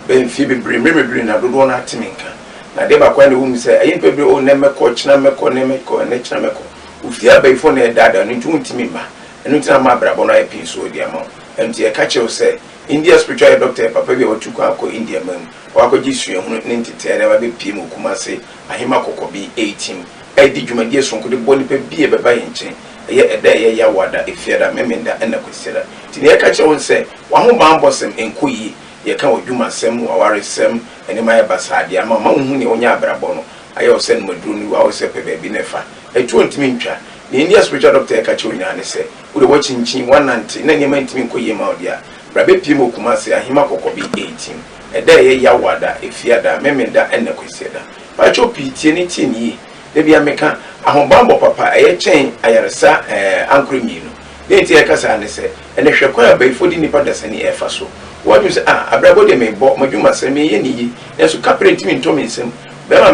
Bɛn mfie bebree, mmerɛ bebree na dodoɔ no ate me nka. Na adeɛ baako a na ɛwɔ mu sɛ ɛyɛ nipa bebree o, nnɛ mɛkɔ, kyena mɛkɔ, nnɛ mɛkɔ, nnɛ kyena mɛkɔ. Ofie abayifoɔ na ɛdaadaa no nti wontumi mma. Ɛno nti na ama abrabɔ no ayɛ pii so ɔde ama wo. Ɛno nti yɛka kyerɛ wo sɛ India spiritual doctor yɛ papa bi a watu kwan akɔ India man mu. Wakɔgye suahunu ne nteteɛ na wabɛpie mu Kumase Ahema Kɔkɔbi 18 ɛdi dwumadie sonko de bɔ nipa bi a ɛbɛba yɛn nkyɛn. Ɛyɛ ɛda a ɛyɛ Yawoada, Efiada, Memenda ɛna Kwasiada. Nti nea yɛka kyerɛ wo sɛ w'ahobanbɔ sɛm nkɔ yie. Yɛka wɔ dwumasɛm, w'awaresɛm, nneɛma ayɛ basaa deɛ ama ma wohu nea wonya abrabɔ no ayɛ wo sɛ nomaduro no wawo sɛ pɛ baabi na ɛfa. Ɛtuo ntumi ntwa. Nea India spiritual doctor yɛka kyerɛ wo nyinaa ne sɛ wode wɔkyinkyin, woanante na nneɛma ntumi nkɔ yie ma wo deɛ a, bra bɛpie mu wɔ Kumase Ahema Kɔkɔbi 18. Ɛda a ɛyɛ Yawoada, Efiada, Memenda ɛna Kwasiada. Pakyɛw pii tie ne tie ne yie. Da bia meka ahobanbɔ papa ɛyɛ kyɛn ayaresa ankorɛ mmienu. Deɛ nti a yɛka saa ne sɛ, ɛnɛ hwɛ kwan a abayifoɔ de nnipa dasani ɛfa so. Wɔadwene sɛ, ah, abrabɔ deɛ mebɔ, m'adwuma sɛ meyɛ ne yie, nanso kaprɛ ntumi ntɔ me nsam.